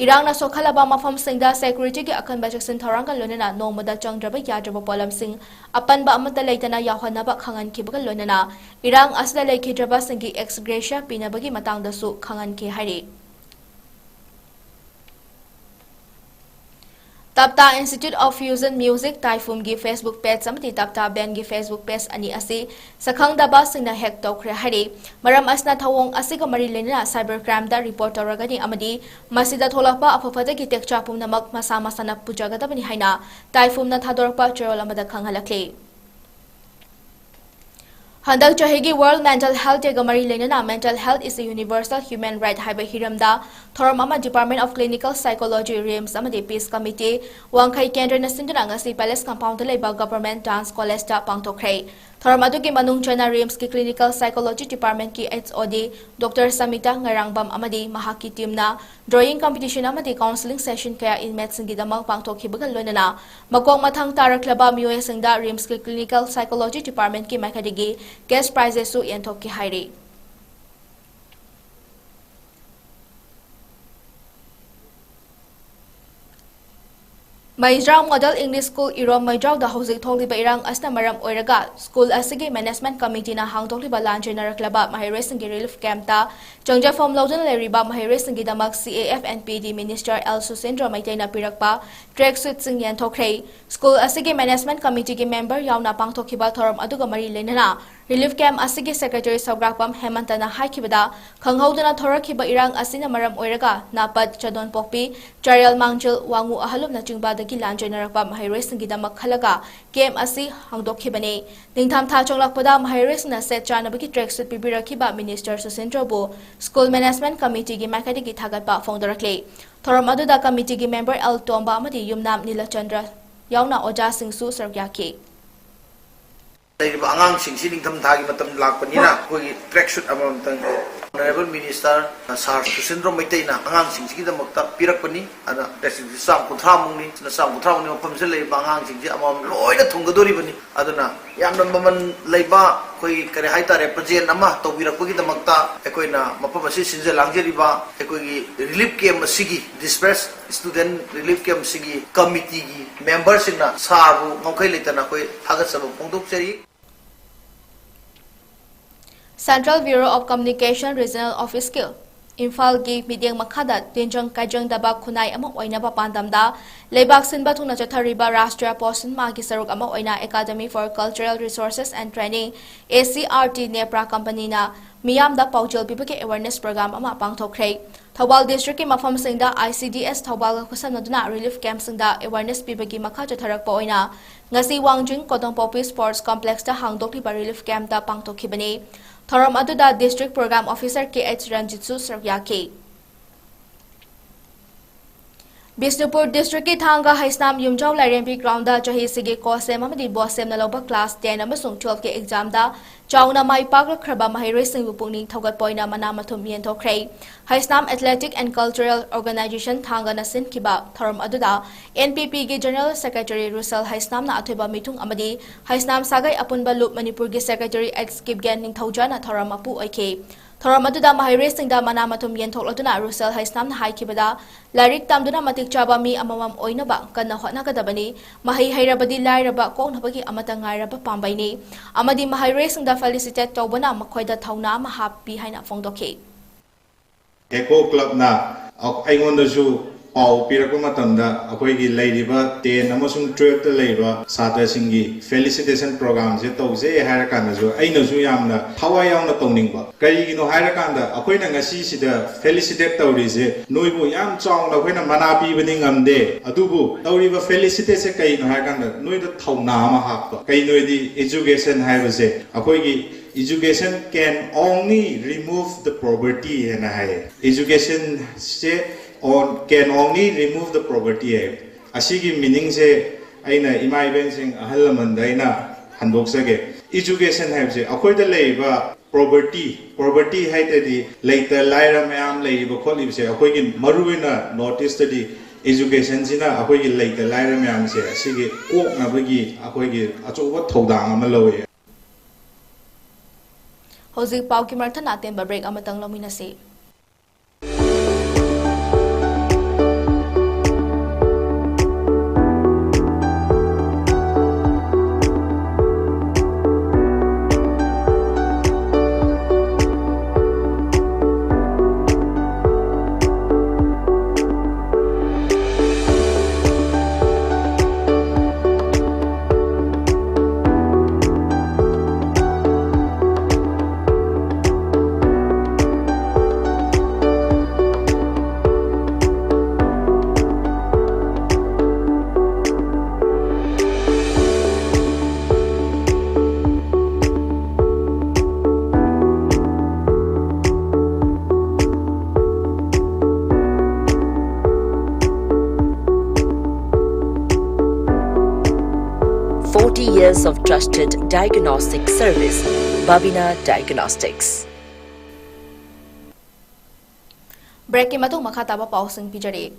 ꯏꯔꯥꯡꯅ ꯁꯣꯛꯍꯜꯂꯕ ꯃꯐꯝꯁꯤꯡꯗ ꯁꯦꯀ꯭ꯌꯨꯔꯤꯇꯤꯒꯤ ꯑꯀꯟꯕ ꯆꯦꯛꯁꯤꯟ ꯊꯧꯔꯥꯡꯒ ꯂꯣꯏꯅꯅ ꯅꯣꯡꯃꯗ ꯆꯪꯗ꯭ꯔꯕ ꯌꯥꯗ꯭ꯔꯕ ꯄꯣꯠꯂꯝꯁꯤꯡ ꯑꯄꯟꯕ ꯑꯃꯠꯇ ꯂꯩꯇꯅ ꯌꯥꯎꯍꯟꯅꯕ ꯈꯪꯍꯟꯈꯤꯕꯒ ꯂꯣꯏꯅꯅ ꯏꯔꯥꯡ ꯑꯁꯤꯗ ꯂꯩꯈꯤꯗ꯭ꯔꯕꯁꯤꯡꯒꯤ ꯑꯦꯛꯁ ꯒ꯭ꯔꯦꯁꯤꯌꯥ ꯄꯤꯅꯕꯒꯤ ꯃꯇꯥꯡꯗꯁꯨ ꯈꯪꯍꯟꯈꯤ ꯍꯥꯏꯔꯤ꯫ ꯇꯞꯇꯥ Institute of Fusion Music ꯇꯥꯏꯐꯨꯝꯒꯤ Facebook page ꯑꯃꯗꯤ ꯇꯞꯇꯥ bandꯒꯤ Facebook page ꯑꯅꯤ ꯑꯁꯤ ꯁꯛꯈꯪꯗꯕꯁꯤꯡꯅ hack ꯇꯧꯈ꯭ꯔꯦ ꯍꯥꯏꯔꯤ꯫ ꯃꯔꯝ ꯑꯁꯤꯅ ꯊꯧꯑꯣꯡ ꯑꯁꯤꯒ ꯃꯔꯤ ꯂꯩꯅꯅ cyber crimeꯗ report ꯇꯧꯔꯒꯅꯤ ꯑꯃꯗꯤ ꯃꯁꯤꯗ ꯊꯣꯛꯂꯛꯄ ꯑꯐ ꯐꯠꯇꯒꯤ ꯇꯦꯛꯆꯥꯛ ꯄꯨꯝꯅꯃꯛ ꯃꯁꯥ ꯃꯁꯥꯅ ꯄꯨꯖꯒꯗꯕꯅꯤ ꯍꯥꯏꯅ ꯇꯥꯏꯐꯨꯝꯅ ꯊꯥꯗꯣꯔꯛꯄ ꯆꯦꯔꯣꯜ ꯑꯃꯗ ꯈꯪꯍꯜꯂꯛꯂꯤ꯫ ꯍꯟꯗꯛ ꯆꯍꯤꯒꯤ World Mental Health Dayꯒ ꯃꯔꯤ ꯂꯩꯅꯅ Mental Health is a Universal Human Right ꯍꯥꯏꯕ ꯍꯤꯔꯝꯗ ꯊꯧꯔꯝ ꯑꯃ Department of Clinical Psychology, RIMS ꯑꯃꯗꯤ Peace Committee, ꯋꯥꯡꯈꯩ ꯀꯦꯟꯗ꯭ꯔꯅ ꯁꯤꯟꯗꯨꯅ ꯉꯁꯤ Palace Compoundꯗ ꯂꯩꯕ Government Dance Collegeꯇ ꯄꯥꯡꯊꯣꯛꯈ꯭ꯔꯦ꯫ ꯊꯧꯔꯝ ꯑꯗꯨꯒꯤ ꯃꯅꯨꯡ ꯆꯟꯅ RIMSꯀꯤ Clinical Psychology Departmentꯀꯤ H O D Doctor ꯁꯃꯤꯇꯥ ꯉꯔꯥꯡꯕꯝ ꯑꯃꯗꯤ ꯃꯍꯥꯛꯀꯤ teamꯅ drawing competition ꯑꯃꯗꯤ counseling session ꯀꯌꯥ inmateꯁꯤꯡꯒꯤꯗꯃꯛ ꯄꯥꯡꯊꯣꯛꯈꯤꯕꯒ ꯂꯣꯏꯅꯅ ꯃꯀꯣꯛ ꯃꯊꯪ ꯇꯥꯔꯛꯂꯕ ꯃꯤꯑꯣꯏꯁꯤꯡꯗ RIMSꯀꯤ Clinical Psychology Departmentꯀꯤ ꯃꯥꯏꯀꯩꯗꯒꯤ cash prizesꯁꯨ ꯌꯦꯟꯊꯣꯛꯈꯤ ꯍꯥꯏꯔꯤ꯫ ꯃꯩꯖ꯭ꯔꯥꯎ Model English School ꯏꯔꯣꯝ ꯃꯩꯖ꯭ꯔꯥꯎꯗ ꯍꯧꯖꯤꯛ ꯊꯣꯛꯂꯤꯕ ꯏꯔꯥꯡ ꯑꯁꯤꯅ ꯃꯔꯝ ꯑꯣꯏꯔꯒ school ꯑꯁꯤꯒꯤ management committeeꯅ ꯍꯥꯡꯗꯣꯛꯂꯤꯕ ꯂꯥꯟꯖꯦꯟꯅꯔꯛꯂꯕ ꯃꯍꯩꯔꯣꯏꯁꯤꯡꯒꯤ relief campꯇ ꯆꯪꯖꯐꯝ ꯂꯧꯗꯨꯅ ꯂꯩꯔꯤꯕ ꯃꯍꯩꯔꯣꯏꯁꯤꯡꯒꯤꯗꯃꯛ C A F and P D Minister L ꯁꯨꯁꯤꯟꯗ꯭ꯔꯣ ꯃꯩꯇꯩꯅ ꯄꯤꯔꯛꯄ track suitꯁꯤꯡ ꯌꯦꯟꯊꯣꯛꯈ꯭ꯔꯦ꯫ School ꯑꯁꯤꯒꯤ management committeeꯒꯤ member ꯌꯥꯎꯅ ꯄꯥꯡꯊꯣꯛꯈꯤꯕ ꯊꯧꯔꯝ ꯑꯗꯨꯒ ꯃꯔꯤ ꯂꯩꯅꯅ relief camp ꯑꯁꯤꯒꯤ secretary ꯁꯧꯒ꯭ꯔꯥꯛꯄꯝ ꯍꯦꯃꯟꯇꯅ ꯍꯥꯏꯈꯤꯕꯗ, ꯈꯪꯍꯧꯗꯅ ꯊꯣꯔꯛꯈꯤꯕ ꯏꯔꯥꯡ ꯑꯁꯤꯅ ꯃꯔꯝ ꯑꯣꯏꯔꯒ ꯅꯥꯄꯠ, ꯆꯗꯣꯟꯄꯣꯛꯄꯤ, ꯆꯥꯔꯦꯜ ꯃꯥꯡꯖꯤꯜ, ꯋꯥꯉꯨ ꯑꯍꯜꯂꯨꯝꯅꯆꯤꯡꯕꯗꯒꯤ ꯂꯥꯟꯖꯦꯟꯅꯔꯛꯄ ꯃꯍꯩꯔꯣꯏꯁꯤꯡꯒꯤꯗꯃꯛ ꯈꯜꯂꯒ camp ꯑꯁꯤ ꯍꯥꯡꯗꯣꯛꯈꯤꯕꯅꯤ꯫ ꯅꯤꯡꯊꯝꯊꯥ ꯆꯪꯂꯛꯄꯗ ꯃꯍꯩꯔꯣꯏꯁꯤꯡꯅ ꯁꯦꯠ ꯆꯥꯅꯕꯒꯤ track suit ꯄꯤꯕꯤꯔꯛꯈꯤꯕ Minister ꯁꯨꯁꯤꯟꯗ꯭ꯔꯣꯕꯨ school management committeeꯒꯤ ꯃꯥꯏꯀꯩꯗꯒꯤ ꯊꯥꯒꯠꯄ ꯐꯣꯡꯗꯣꯔꯛꯂꯤ꯫ ꯊꯧꯔꯝ ꯑꯗꯨꯗ committeeꯒꯤ member L ꯇꯣꯝꯕ ꯑꯃꯗꯤ ꯌꯨꯝꯅꯥꯝ ꯅꯤꯂꯆꯟꯗ꯭ꯔ ꯌꯥꯎꯅ ꯑꯣꯖꯥꯁꯤꯡꯁꯨ ꯁꯔꯨꯛ ꯌꯥꯈꯤ꯫ ꯂꯩꯔꯤꯕ ꯑꯉꯥꯡꯁꯤꯡꯁꯤ ꯅꯤꯡꯊꯝꯊꯥꯒꯤ ꯃꯇꯝ ꯂꯥꯛꯄꯅꯤꯅ ꯑꯩꯈꯣꯏꯒꯤ track suit ꯑꯃꯃꯝꯇꯪ Honorable Minister Sir ꯁꯨꯁꯤꯟꯗ꯭ꯔꯣ ꯃꯩꯇꯩꯅ ꯑꯉꯥꯡꯁꯤꯡꯁꯤꯒꯤꯗꯃꯛꯇ ꯄꯤꯔꯛꯄꯅꯤ꯫ ꯑꯗꯨꯅ track suitꯁꯤ ꯆꯥꯝ ꯀꯨꯟꯊ꯭ꯔꯥꯃꯨꯛꯅꯤ꯫ ꯑꯗꯨꯅ ꯆꯥꯝ ꯀꯨꯟꯊ꯭ꯔꯥꯃꯨꯛꯅꯤ ꯃꯐꯝꯁꯤꯗ ꯂꯩꯔꯤꯕ ꯑꯉꯥꯡꯁꯤꯡꯁꯤ ꯑꯃꯃꯝ ꯂꯣꯏꯅ ꯊꯨꯡꯒꯗꯣꯔꯤꯕꯅꯤ꯫ ꯑꯗꯨꯅ ꯌꯥꯝꯅ ꯃꯃꯜ ꯂꯩꯕ ꯑꯩꯈꯣꯏ ꯀꯔꯤ ꯍꯥꯏꯇꯥꯔꯦ, ꯄ꯭ꯔꯖꯦꯟ ꯑꯃ ꯇꯧꯕꯤꯔꯛꯄꯒꯤꯗꯃꯛꯇ ꯑꯩꯈꯣꯏꯅ ꯃꯐꯝ ꯑꯁꯤ ꯁꯤꯟꯖ ꯂꯥꯡꯖꯔꯤꯕ ꯑꯩꯈꯣꯏꯒꯤ relief camp ꯑꯁꯤꯒꯤ displaced student relief camp ꯑꯁꯤꯒꯤ committeeꯒꯤ memberꯁꯤꯡꯅ ꯁꯥꯔꯕꯨ ꯉꯝꯈꯩ ꯂꯩꯇꯅ ꯑꯩꯈꯣꯏ ꯊꯥꯒꯠꯆꯕ ꯐꯣꯡꯗꯣꯛꯆꯔꯤ꯫ Central Bureau of Communication Regional Officeꯀꯤ ꯏꯝꯐꯥꯜꯒꯤ ꯃꯤꯠꯌꯦꯡ ꯃꯈꯥꯗ ꯇꯤꯟꯖꯪ ꯀꯥꯏꯖꯪꯗꯕ ꯈꯨꯟꯅꯥꯏ ꯑꯃ ꯑꯣꯏꯅꯕ ꯄꯥꯟꯗꯝꯗ ꯂꯩꯕꯥꯛ ꯁꯤꯟꯕ ꯊꯨꯡꯅ ꯆꯠꯊꯔꯤꯕ ꯔꯥꯁꯇ꯭ꯔꯤꯌꯥ ꯄꯣꯁꯟ ꯃꯥꯍꯒꯤ ꯁꯔꯨꯛ ꯑꯃ ꯑꯣꯏꯅ Academy for Cultural Resources and Training, A C R T, ꯅꯦꯄ꯭ꯔꯥ ꯀꯝꯄꯅꯤꯅ ꯃꯤꯌꯥꯝꯗ ꯄꯥꯎꯖꯦꯜ ꯄꯤꯕꯒꯤ awareness program ꯑꯃ ꯄꯥꯡꯊꯣꯛꯈ꯭ꯔꯦ꯫ ꯊꯧꯕꯥꯜ districtꯀꯤ ꯃꯐꯝꯁꯤꯡꯗ I C D S ꯊꯧꯕꯥꯜꯒ ꯈꯨꯠꯁꯝꯅꯗꯨꯅ relief campꯁꯤꯡꯗ awareness ꯄꯤꯕꯒꯤ ꯃꯈꯥ ꯆꯠꯊꯔꯛꯄ ꯑꯣꯏꯅ ꯉꯁꯤ ꯋꯥꯡꯖꯤꯡ ꯀꯣꯗꯣꯡꯄꯣꯛꯄꯤ Sports Complexꯇ ꯍꯥꯡꯗꯣꯛꯂꯤꯕ relief campꯇ ꯄꯥꯡꯊꯣꯛꯈꯤꯕꯅꯤ꯫ ꯊꯧꯔꯝ ꯑꯗꯨꯗ district program officer K H ꯔꯟꯖꯤꯠꯁꯨ ꯁꯔꯨꯛ ꯌꯥꯈꯤ꯫ ꯕꯤꯁꯅꯨꯄꯨꯔ districtꯀꯤ ꯊꯥꯡꯒ ꯍꯩꯁꯅꯥꯝ ꯌꯨꯝꯖꯥꯎ ꯂꯥꯏꯔꯦꯝꯕꯤ groundꯗ ꯆꯍꯤꯁꯤꯒꯤ ꯀꯣꯁꯦꯝ ꯑꯃꯗꯤ ꯕꯣꯁꯦꯝꯅ ꯂꯧꯕ class ten ꯑꯃꯁꯨꯡ twelveꯀꯤ examꯗ ꯆꯥꯎꯅ ꯃꯥꯏ ꯄꯥꯛꯂꯛꯈ꯭ꯔꯕ ꯃꯍꯩꯔꯣꯏꯁꯤꯡꯕꯨ ꯄꯨꯛꯅꯤꯡ ꯊꯧꯒꯠꯄ ꯑꯣꯏꯅ ꯃꯅꯥ ꯃꯊꯨꯝ ꯌꯦꯟꯊꯣꯛꯈ꯭ꯔꯦ꯫ Heisnam Athletic and Cultural Organization ꯊꯥꯡꯒꯅ ꯁꯤꯟꯈꯤꯕ ꯊꯧꯔꯝ ꯑꯗꯨꯗ N P Pꯒꯤ General Secretary ꯔꯨꯁꯦꯜ ꯍꯩꯁꯅꯥꯝꯅ ꯑꯊꯣꯏꯕ ꯃꯤꯊꯨꯡ ꯑꯃꯗꯤ ꯍꯩꯁꯅꯥꯝ ꯁꯥꯒꯩ ꯑꯄꯨꯟꯕ ꯂꯨꯞ ꯃꯅꯤꯄꯨꯔꯒꯤ Secretary X ꯀꯤꯞꯒꯦꯟ ꯅꯤꯡꯊꯧꯖꯥꯅ ꯊꯧꯔꯝ ꯃꯄꯨ ꯑꯣꯏꯈꯤ꯫ ꯊꯧꯔꯝ ꯑꯗꯨꯗ ꯃꯍꯩꯔꯣꯏꯁꯤꯡꯗ ꯃꯅꯥ ꯃꯊꯨꯝ ꯌꯦꯟꯊꯣꯛꯂꯗꯨꯅ ꯔꯨꯁꯦꯜ ꯍꯩꯁꯅꯥꯝꯅ ꯍꯥꯏꯈꯤꯕꯗ, ꯂꯥꯏꯔꯤꯛ ꯇꯝꯗꯨꯅ ꯃꯇꯤꯛ ꯆꯥꯕ ꯃꯤ ꯑꯃꯃꯝ ꯑꯣꯏꯅꯕ ꯀꯟꯅ ꯍꯣꯠꯅꯒꯗꯕꯅꯤ꯫ ꯃꯍꯩ ꯍꯩꯔꯕꯗꯤ ꯂꯥꯏꯔꯕ ꯀꯣꯛꯅꯕꯒꯤ ꯑꯃꯠꯇ ꯉꯥꯏꯔꯕ ꯄꯥꯝꯕꯩꯅꯤ꯫ ꯑꯃꯗꯤ ꯃꯍꯩꯔꯣꯏꯁꯤꯡꯗ felicitate ꯇꯧꯕꯅ ꯃꯈꯣꯏꯗ ꯊꯧꯅꯥ ꯑꯃ ꯍꯥꯞꯄꯤ ꯍꯥꯏꯅ ꯐꯣꯡꯗꯣꯛꯈꯤ꯫ ꯑꯦꯀꯣ ꯀ꯭ꯂꯕꯅ ꯑꯩꯉꯣꯟꯗꯁꯨ ꯄꯥꯎ ꯄꯤꯔꯛꯄ ꯃꯇꯝꯗ ꯑꯩꯈꯣꯏꯒꯤ ꯂꯩꯔꯤꯕ ten ꯑꯃꯁꯨꯡ twelveꯇ ꯂꯩꯕ ꯁꯥꯇ꯭ꯔꯁꯤꯡꯒꯤ felicitation programꯁꯦ ꯇꯧꯁꯦ ꯍꯥꯏꯔ ꯀꯥꯟꯗꯁꯨ ꯑꯩꯅꯁꯨ ꯌꯥꯝꯅ ꯊꯋꯥꯏ ꯌꯥꯎꯅ ꯇꯧꯅꯤꯡꯕ꯫ ꯀꯔꯤꯒꯤꯅꯣ ꯍꯥꯏꯔꯀꯥꯟꯗ ꯑꯩꯈꯣꯏꯅ ꯉꯁꯤꯁꯤꯗ felicitate ꯇꯧꯔꯤꯁꯦ ꯅꯣꯏꯕꯨ ꯌꯥꯝ ꯆꯥꯎꯅ ꯑꯩꯈꯣꯏꯅ ꯃꯅꯥ ꯄꯤꯕꯗꯤ ꯉꯝꯗꯦ, ꯑꯗꯨꯕꯨ ꯇꯧꯔꯤꯕ felicitateꯁꯦ ꯀꯩꯅꯣ ꯍꯥꯏꯔꯀꯥꯟꯗ ꯅꯣꯏꯗ ꯊꯧꯅꯥ ꯑꯃ ꯍꯥꯞꯄ꯫ ꯀꯩꯅꯣꯗꯤ education ꯍꯥꯏꯕꯁꯦ ꯑꯩꯈꯣꯏꯒꯤ education can only remove the poverty ꯍꯥꯏꯅ ꯍꯥꯏꯌꯦ꯫ Educationꯁꯦ on can only remove the poverty ꯍꯥꯏꯌꯦ꯫ ꯑꯁꯤꯒꯤ meaningꯁꯦ ꯑꯩꯅ ꯏꯃꯥ ꯏꯕꯦꯟꯁꯤꯡ ꯑꯍꯜ ꯂꯃꯟꯗ ꯑꯩꯅ ꯍꯟꯗꯣꯛꯆꯒꯦ꯫ Education ꯍꯥꯏꯕꯁꯦ ꯑꯩꯈꯣꯏꯗ ꯂꯩꯔꯤꯕ poverty, poverty ꯍꯥꯏꯇꯥꯔꯗꯤ ꯂꯩꯇ ꯂꯥꯏꯔ ꯃꯌꯥꯝ ꯂꯩꯔꯤꯕ ꯈꯣꯠꯂꯤꯕꯁꯦ ꯑꯩꯈꯣꯏꯒꯤ ꯃꯔꯨꯑꯣꯏꯅ North Eastꯇꯗꯤ educationꯁꯤꯅ ꯑꯩꯈꯣꯏꯒꯤ ꯂꯩꯇ ꯂꯥꯏꯔ ꯃꯌꯥꯝꯁꯦ ꯑꯁꯤꯒꯤ ꯀꯣꯛꯅꯕꯒꯤ ꯑꯩꯈꯣꯏꯒꯤ ꯑꯆꯧꯕ ꯊꯧꯗꯥꯡ ꯑꯃ ꯂꯧꯋꯦ꯫ ꯍꯧꯖꯤꯛ ꯄꯥꯎꯒꯤ ꯃꯔꯛꯊꯠꯅ ꯑꯇꯦꯟꯕ break ꯑꯃꯇꯪ ꯂꯧꯃꯤꯟꯅꯁꯤ꯫ Years of trusted diagnostic service, Babina Diagnostics. Break-ꯀꯤ ꯃꯇꯨꯡ ꯃꯈꯥ ꯇꯥꯕ ꯄꯥꯎꯁꯤꯡ ꯄꯤꯖꯔꯤ꯫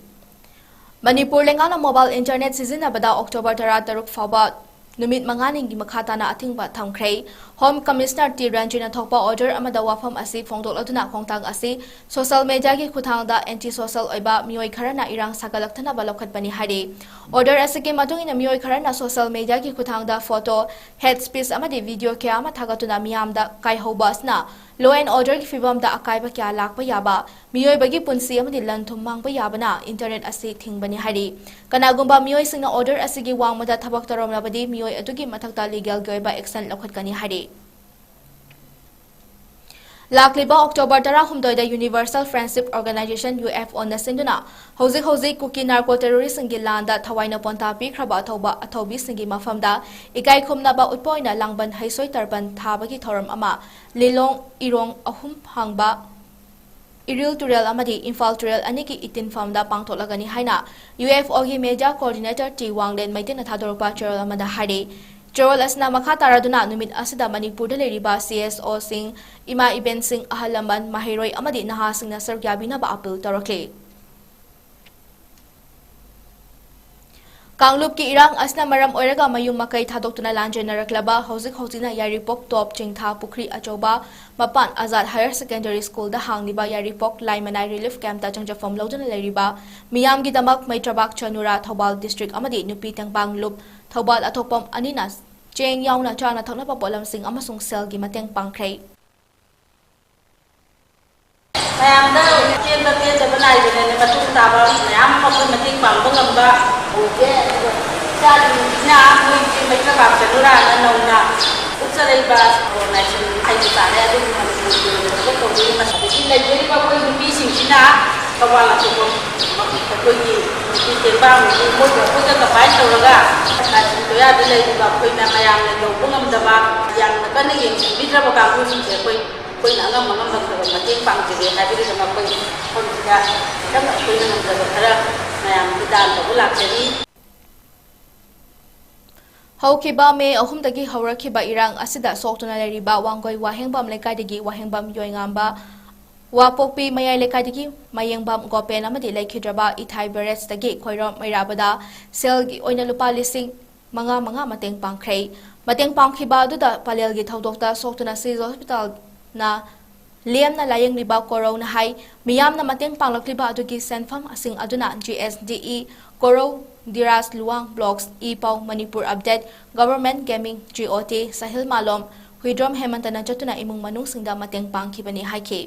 ꯃꯅꯤꯄꯨꯔ ꯂꯩꯉꯥꯛꯅ mobile internet ꯁꯤꯖꯤꯟꯅꯕꯗ October ꯇꯔꯥꯇꯔꯨꯛ ꯐꯥꯎꯕ ꯅꯨꯃꯤꯠ ꯃꯉꯥꯅꯤꯒꯤ ꯃꯈꯥ ꯇꯥꯅ ꯑꯊꯤꯡꯕ ꯊꯝꯈ꯭ꯔꯦ꯫ Home Commissioner ꯇꯤ ꯔꯟꯖꯤꯅ ꯊꯣꯛꯄ order ꯑꯃꯗ ꯋꯥꯐꯝ ꯑꯁꯤ ꯐꯣꯡꯗꯣꯛꯂꯗꯨꯅ ꯈꯣꯡꯊꯥꯡ ꯑꯁꯤ social media-ꯒꯤ ꯈꯨꯠꯊꯥꯡꯗ anti-social ꯑꯣꯏꯕ ꯃꯤꯑꯣꯏ ꯈꯔꯅ ꯏꯔꯥꯡ ꯁꯥꯒꯠꯂꯛꯇꯅꯕ ꯂꯧꯈꯠꯄꯅꯤ ꯍꯥꯏꯔꯤ꯫ Order ꯑꯁꯤꯒꯤ ꯃꯇꯨꯡ ꯏꯟꯅ ꯃꯤꯑꯣꯏ ꯈꯔꯅ social media-ꯒꯤ ꯈꯨꯠꯊꯥꯡꯗ photo, hate speech ꯑꯃꯗꯤ video ꯀꯌꯥ ꯑꯃ ꯊꯥꯒꯠꯇꯨꯅ ꯃꯤꯌꯥꯝꯗ ꯀꯥꯏꯍꯧꯕ ꯑꯁꯤꯅ law and order-ꯒꯤ ꯐꯤꯕꯝꯗ ꯑꯀꯥꯏꯕ ꯀꯌꯥ ꯂꯥꯛꯄ ꯌꯥꯕ, ꯃꯤꯑꯣꯏꯕꯒꯤ ꯄꯨꯟꯁꯤ ꯑꯃꯗꯤ ꯂꯟ ꯊꯨꯝ ꯃꯥꯡꯕ ꯌꯥꯕꯅ internet ꯑꯁꯤ ꯊꯤꯡꯕꯅꯤ ꯍꯥꯏꯔꯤ꯫ ꯀꯅꯥꯒꯨꯝꯕ ꯃꯤꯑꯣꯏꯁꯤꯡꯅ order ꯑꯁꯤꯒꯤ ꯋꯥꯡꯃꯗ ꯊꯕꯛ ꯇꯧꯔꯝꯂꯕꯗꯤ ꯃꯤꯑꯣꯏ ꯑꯗꯨꯒꯤ ꯃꯊꯛꯇ legal-ꯒꯤ ꯑꯣꯏꯕ action ꯂꯧꯈꯠꯀꯅꯤ ꯍꯥꯏꯔꯤ꯫ ꯂꯥꯛꯂꯤꯕ October ꯇꯔꯥꯍꯨꯝꯗꯣꯏꯗ Universal Friendship Organization, UFO-ꯅ ꯁꯤꯟꯗꯨꯅ ꯍꯧꯖꯤꯛ ꯍꯧꯖꯤꯛ ꯀꯨꯀꯤ narco terrorist-ꯁꯤꯡꯒꯤ ꯂꯥꯟꯗ ꯊꯋꯥꯏꯅ ꯄꯣꯟꯊꯥ ꯄꯤꯈ꯭ꯔꯕ ꯑꯊꯧꯕ ꯑꯊꯧꯕꯤꯁꯤꯡꯒꯤ ꯃꯐꯝꯗ ꯏꯀꯥꯏ ꯈꯨꯝꯅꯕ ꯎꯠꯄ ꯑꯣꯏꯅ ꯂꯥꯡꯕꯟ ꯍꯩꯁꯣꯏ ꯇꯔꯕꯟ ꯊꯥꯕꯒꯤ ꯊꯧꯔꯝ ꯑꯃ ꯂꯤꯂꯣꯡ ꯏꯔꯣꯡ ꯑꯍꯨꯝ ꯍꯥꯡꯕ ꯏꯔꯤꯜ ꯇꯨꯔꯦꯜ ꯑꯃꯗꯤ ꯏꯝꯐꯥꯜ ꯇꯨꯔꯦꯜ ꯑꯅꯤꯒꯤ ꯏꯇꯤꯟꯐꯝꯗ ꯄꯥꯡꯊꯣꯛꯂꯒꯅꯤ ꯍꯥꯏꯅ UFO-ꯒꯤ media coordinator ꯇꯤ ꯋꯥꯡꯂꯦꯟ ꯃꯩꯇꯩꯅ ꯊꯥꯗꯣꯔꯛꯄ ꯆꯦꯔꯣꯜ ꯑꯃꯗ ꯍꯥꯏꯔꯤ꯫ ꯆꯦꯔꯣꯜ ꯑꯁꯤꯅ ꯃꯈꯥ ꯇꯥꯔꯗꯨꯅ ꯅꯨꯃꯤꯠ ꯑꯁꯤꯗ ꯃꯅꯤꯄꯨꯔꯗ ꯂꯩꯔꯤꯕ CSO-ꯁꯤꯡ, ꯏꯃꯥ ꯏꯕꯦꯟꯁꯤꯡ, ꯑꯍꯜ ꯂꯃꯟ, ꯃꯍꯩꯔꯣꯏ ꯑꯃꯗꯤ ꯅꯍꯥꯁꯤꯡꯅ ꯁꯔꯨꯛ ꯌꯥꯕꯤꯅꯕ appeal ꯇꯧꯔꯛꯂꯤ꯫ ꯀꯥꯡꯂꯨꯞꯀꯤ ꯏꯔꯥꯡ ꯑꯁꯤꯅ ꯃꯔꯝ ꯑꯣꯏꯔꯒ ꯃꯌꯨꯝ ꯃꯀꯩ ꯊꯥꯗꯣꯛꯇꯨꯅ ꯂꯥꯟꯖꯦꯟꯅꯔꯛꯂꯕ ꯍꯧꯖꯤꯛ ꯍꯧꯖꯤꯛꯅ ꯌꯥꯏꯔꯤꯄꯣꯛ ꯇꯣꯞ ꯆꯤꯡꯊꯥ ꯄꯨꯈ꯭ꯔꯤ ꯑꯆꯧꯕ ꯃꯄꯥꯟ ꯑꯖꯥꯗ Higher Secondary School-ꯗ ꯍꯥꯡꯂꯤꯕ ꯌꯥꯏꯔꯤꯄꯣꯛ ꯂꯥꯏꯃꯅꯥꯏ relief camp-ꯇ ꯆꯪꯖꯐꯝ ꯂꯧꯗꯨꯅ ꯂꯩꯔꯤꯕ ꯃꯤꯌꯥꯝꯒꯤꯗꯃꯛ ꯃꯩꯇ꯭ꯔꯕꯥꯛ ꯆꯅꯨꯔꯥ ꯊꯧꯕꯥꯜ district ꯑꯃꯗꯤ ꯅꯨꯄꯤ ꯇꯦꯡꯕꯥꯡ ꯂꯨꯞ ꯊꯧꯕꯥꯜ ꯑꯊꯣꯛꯄꯝ ꯑꯅꯤꯅ ꯆꯦꯡ ꯌꯥꯎꯅ ꯆꯥꯅ ꯊꯛꯅꯕ ꯄꯣꯠꯂꯝꯁꯤꯡ ꯑꯃꯁꯨꯡ ꯁꯦꯜꯒꯤ ꯃꯇꯦꯡ ꯄꯥꯡꯈ꯭ꯔꯦ꯫ ꯃꯌꯥꯝꯗ ꯄꯦꯟꯕ ꯄꯦꯟꯗꯕ ꯅꯥꯏꯗꯅꯅꯦ ꯃꯇꯨꯡ ꯇꯥꯕ ꯃꯌꯥꯝ ꯑꯃ ꯑꯩꯈꯣꯏ ꯃꯇꯦꯡ ꯄꯥꯡꯕ ꯉꯝꯕ ꯑꯣꯏꯒꯦ꯫ ꯑꯗꯨꯒ ꯏꯆꯥꯁꯤꯡꯁꯤꯅ ꯃꯣꯏꯒꯤ ꯃꯩꯇ꯭ꯔꯕꯥꯛ ꯆꯅꯨꯔꯥꯅ ꯅꯧꯅ ꯎꯠꯆꯔꯛꯏꯕ organization ꯍꯥꯏꯕ ꯇꯥꯔꯦ, ꯑꯗꯨꯒꯤ ꯃꯅꯤꯄꯨꯔꯒꯤ ꯑꯣꯏꯅ ꯊꯕꯛ ꯇꯧꯖꯔꯤ꯫ ꯃꯁꯤꯗꯒꯤ ꯂꯩꯖꯔꯤꯕ ꯑꯩꯈꯣꯏ ꯅꯨꯄꯤꯁꯤꯡꯁꯤꯅ ꯊꯧꯕꯥꯜ ꯑꯊꯣꯛꯄꯝ ꯑꯩꯈꯣꯏꯒꯤ ꯅꯨꯄꯤ ꯇꯦꯡꯕꯥꯡ ꯃꯣꯏꯒ ꯑꯩꯈꯣꯏꯒ combine ꯇꯧꯔꯒ ꯀꯥꯆꯤꯟ ꯀꯣꯌꯥꯗ ꯂꯩꯔꯤꯕ ꯑꯩꯈꯣꯏꯅ ꯃꯌꯥꯝꯅ ꯌꯧꯕ ꯉꯝꯗꯕ, ꯌꯥꯝꯅ ꯀꯟꯅ ꯌꯦꯡꯁꯤꯟꯕꯤꯗ꯭ꯔꯕ ꯀꯥꯡꯕꯨꯁꯤꯡꯁꯦ ꯑꯩꯈꯣꯏ ꯑꯩꯈꯣꯏꯅ ꯑꯉꯝ ꯑꯉꯝꯕ ꯈꯔ ꯈꯔ ꯃꯇꯦꯡ ꯄꯥꯡꯖꯒꯦ ꯍꯥꯏꯕꯒꯤꯗꯃꯛ ꯑꯩꯈꯣꯏ ꯃꯐꯝꯁꯤꯗ ꯈꯤꯇꯪ ꯑꯩꯈꯣꯏꯅ ꯉꯝꯖꯕ ꯈꯔ ꯃꯌꯥꯝꯒꯤ ꯗꯥꯟ ꯇꯧꯕ ꯂꯥꯛꯆꯔꯤ꯫ ꯍꯧꯈꯤꯕ ꯃꯦ ꯑꯍꯨꯝꯗꯒꯤ ꯍꯧꯔꯛꯈꯤꯕ ꯏꯔꯥꯡ ꯑꯁꯤꯗ ꯁꯣꯛꯇꯨꯅ ꯂꯩꯔꯤꯕ ꯋꯥꯡꯒꯣꯏ ꯋꯥꯍꯦꯡꯕꯝ ꯂꯩꯀꯥꯏꯗꯒꯤ ꯋꯥꯍꯦꯡꯕꯝ ꯌꯣꯏꯉꯥꯝꯕ, ꯋꯥꯄꯣꯛꯄꯤ ꯃꯌꯥꯏ ꯂꯩꯀꯥꯏꯗꯒꯤ ꯃꯌꯦꯡꯕꯝ ꯒꯣꯄꯦꯟ ꯑꯃꯗꯤ ꯂꯩꯈꯤꯗ꯭ꯔꯕ ꯏꯊꯥꯏ ꯕꯦꯔꯦꯖꯇꯒꯤ ꯈꯣꯏꯔꯣꯝ ꯃꯩꯔꯥꯕꯗ ꯁꯦꯜꯒꯤ ꯑꯣꯏꯅ ꯂꯨꯄꯥ ꯂꯤꯁꯤꯡ ꯃꯉꯥ ꯃꯉꯥ ꯃꯇꯦꯡ ꯄꯥꯡꯈ꯭ꯔꯦ꯫ ꯃꯇꯦꯡ ꯄꯥꯡꯈꯤꯕ ꯑꯗꯨꯗ ꯄꯂꯦꯜꯒꯤ ꯊꯧꯗꯣꯛꯇ ꯁꯣꯛꯇꯨꯅ ꯁꯤꯚꯤꯜ ꯍꯣꯁꯄꯤꯇꯥꯜꯅ ꯂꯦꯝꯅ ꯂꯥꯌꯦꯡꯂꯤꯕ ꯀꯣꯔꯧꯅ ꯍꯥꯏ, ꯃꯤꯌꯥꯝꯅ ꯃꯇꯦꯡ ꯄꯥꯡꯂꯛꯂꯤꯕ ꯑꯗꯨꯒꯤ ꯁꯦꯟꯐꯝꯁꯤꯡ ꯑꯗꯨꯅ G S D E, Korou, Dhiraj Luwang blocks, E Pao, Manipur update, government gaming, G O T, Sahil Malom, Huidrom ꯍꯦꯃꯟꯇꯅ ꯆꯠꯇꯨꯅ ꯏꯃꯨꯡ ꯃꯅꯨꯡꯁꯤꯡꯗ ꯃꯇꯦꯡ ꯄꯥꯡꯈꯤꯕꯅꯤ ꯍꯥꯏꯈꯤ꯫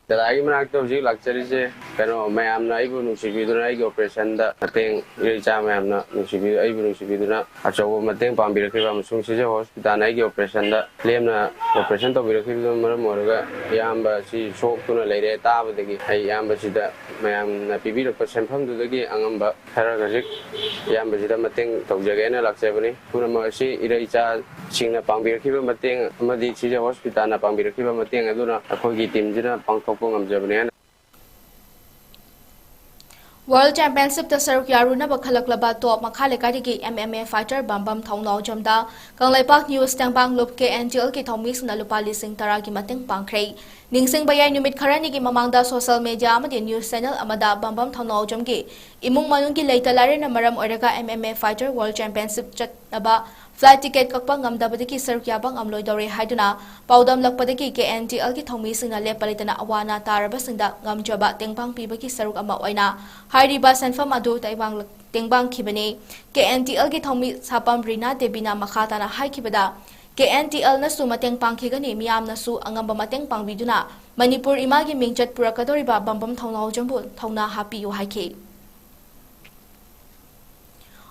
ꯗꯗꯥꯒꯤ ꯃꯅꯥꯛꯇ ꯍꯧꯖꯤꯛ ꯂꯥꯛꯆꯔꯤꯁꯦ ꯀꯩꯅꯣ, ꯃꯌꯥꯝꯅ ꯑꯩꯕꯨ ꯅꯨꯡꯁꯤꯕꯤꯗꯨꯅ ꯑꯩꯒꯤ ꯑꯣꯄꯔꯦꯁꯟꯗ ꯃꯇꯦꯡ, ꯏꯔꯩ ꯏꯆꯥ ꯃꯌꯥꯝꯅ ꯅꯨꯡꯁꯤꯕꯤ-, ꯑꯩꯕꯨ ꯅꯨꯡꯁꯤꯕꯤꯗꯨꯅ ꯑꯆꯧꯕ ꯃꯇꯦꯡ ꯄꯥꯡꯕꯤꯔꯛꯈꯤꯕ ꯑꯃꯁꯨꯡ ꯁꯤꯖ ꯍꯣꯁꯄꯤꯇꯥꯜꯅ ꯑꯩꯒꯤ ꯑꯣꯄꯔꯦꯁꯟꯗ ꯂꯦꯝꯅ ꯑꯣꯄꯔꯦꯁꯟ ꯇꯧꯕꯤꯔꯛꯈꯤꯕꯗꯨꯅ ꯃꯔꯝ ꯑꯣꯏꯔꯒ ꯏꯌꯥꯝꯕ ꯑꯁꯤ ꯁꯣꯛꯇꯨꯅ ꯂꯩꯔꯦ ꯇꯥꯕꯗꯒꯤ ꯑꯩ ꯏꯌꯥꯝꯕꯁꯤꯗ ꯃꯌꯥꯝꯅ ꯄꯤꯕꯤꯔꯛꯄ ꯁꯦꯟꯐꯝꯗꯨꯗꯒꯤ ꯑꯉꯝꯕ ꯈꯔ ꯈꯖꯤꯛ ꯏꯌꯥꯝꯕꯁꯤꯗ ꯃꯇꯦꯡ ꯇꯧꯖꯒꯦꯅ ꯂꯥꯛꯆꯕꯅꯤ꯫ ꯄꯨꯝꯅꯃꯛ ꯑꯁꯤ ꯏꯔꯩ ꯏꯆꯥꯁꯤꯡꯅ ꯄꯥꯡꯕꯤꯔꯛꯈꯤꯕ ꯃꯇꯦꯡ ꯑꯃꯗꯤ ꯁꯤꯖ ꯍꯣꯁꯄꯤꯇꯥꯜꯅ ꯄꯥꯡꯕꯤꯔꯛꯈꯤꯕ ꯃꯇꯦꯡ ꯑꯗꯨꯅ ꯑꯩꯈꯣꯏꯒꯤ ꯇꯤꯝꯁꯤꯅ ꯄꯥꯡꯊꯣꯛꯄ ꯉꯝꯖꯕꯅꯤ ꯍꯥꯏꯅ ꯋꯥꯔꯜꯗ ꯆꯦꯝꯄꯤꯌꯟꯁꯤꯞꯇ ꯁꯔꯨꯛ ꯌꯥꯔꯨꯅꯕ ꯈꯜꯂꯛꯂꯕ ꯇꯣꯞ ꯃꯈꯥ ꯂꯩꯀꯥꯏꯗꯒꯤ ꯑꯦꯝ ꯑꯦꯝ ꯑꯦ ꯐꯥꯏꯇꯔ ꯕꯝꯕꯝ ꯊꯧꯅꯥꯎꯖꯝꯗ ꯀꯪꯂꯩꯄꯥꯛ ꯅ꯭ꯌꯨꯁ ꯇꯦꯡꯕꯥꯡ ꯂꯨꯞ ꯀꯦ ꯑꯦꯟ ꯇꯤ ꯑꯦꯜꯒꯤ ꯊꯧꯃꯤꯁꯤꯡꯅ ꯂꯨꯄꯥ ꯂꯤꯁꯤꯡ ꯇꯔꯥꯒꯤ ꯃꯇꯦꯡ ꯄꯥꯡꯈ꯭ꯔꯦ꯫ ꯅꯤꯡꯁꯤꯡꯕ ꯌꯥꯏ, ꯅꯨꯃꯤꯠ ꯈꯔꯅꯤꯒꯤ ꯃꯃꯥꯡꯗ ꯁꯣꯁꯤꯌꯦꯜ ꯃꯦꯗꯤꯌꯥ ꯑꯃꯗꯤ ꯅ꯭ꯌꯨꯁ ꯆꯦꯅꯦꯜ ꯑꯃꯗ ꯕꯝꯕꯝ ꯊꯧꯅꯥꯎꯖꯝꯒꯤ ꯏꯃꯨꯡ ꯃꯅꯨꯡꯒꯤ ꯂꯩꯇ ꯂꯥꯏꯔꯅ ꯃꯔꯝ ꯑꯣꯏꯔꯒ M M A fighter world championship ꯆꯠꯅꯕ ꯐ꯭ꯂꯥꯏꯠ ꯇꯤꯀꯦꯠ ꯀꯛꯄ ꯉꯝꯗꯕꯗꯒꯤ ꯁꯔꯨꯛ ꯌꯥꯕ ꯉꯝꯂꯣꯏꯗꯧꯔꯦ ꯍꯥꯏꯗꯨꯅ ꯄꯥꯎꯗꯝꯂꯛꯄꯗꯒꯤ ꯀꯦ ꯑꯦꯟ ꯇꯤ ꯑꯦꯜꯒꯤ ꯊꯧꯃꯤꯁꯤꯡꯅ ꯂꯦꯞꯄ ꯂꯩꯇꯅ ꯑꯋꯥ ꯑꯅꯥ ꯇꯥꯔꯕꯁꯤꯡꯗ ꯉꯝꯖꯕ ꯇꯦꯡꯕꯥꯡ ꯄꯤꯕꯒꯤ ꯁꯔꯨꯛ ꯑꯃ ꯑꯣꯏꯅ ꯍꯥꯏꯔꯤꯕ ꯁꯦꯟꯐꯝ ꯑꯗꯨ ꯇꯦꯡꯕꯥꯡ-, ꯇꯦꯡꯕꯥꯡꯈꯤꯕꯅꯤ꯫ ꯀꯦ ꯑꯦꯟ ꯇꯤ ꯑꯦꯜꯒꯤ ꯊꯧꯃꯤ ꯁꯥꯄꯝ ꯔꯤꯅꯥ ꯗꯦꯕꯤꯅ ꯃꯈꯥ ꯇꯥꯅ ꯍꯥꯏꯈꯤꯕꯗ, ꯀꯦ ꯑꯦꯟ ꯇꯤ ꯑꯦꯜꯅꯁꯨ ꯃꯇꯦꯡ ꯄꯥꯡꯈꯤꯒꯅꯤ, ꯃꯤꯌꯥꯝꯅꯁꯨ ꯑꯉꯝꯕ ꯃꯇꯦꯡ ꯄꯥꯡꯕꯤꯗꯨꯅ ꯃꯅꯤꯄꯨꯔ ꯏꯃꯥꯒꯤ ꯃꯤꯡꯆꯠ ꯄꯨꯔꯛꯀꯗꯧꯔꯤꯕ ꯕꯝꯕꯝ ꯊꯧꯅꯥꯎꯖꯝꯕꯨ ꯊꯧꯅꯥ ꯍꯥꯞꯄꯤꯌꯨ ꯍꯥꯏꯈꯤ꯫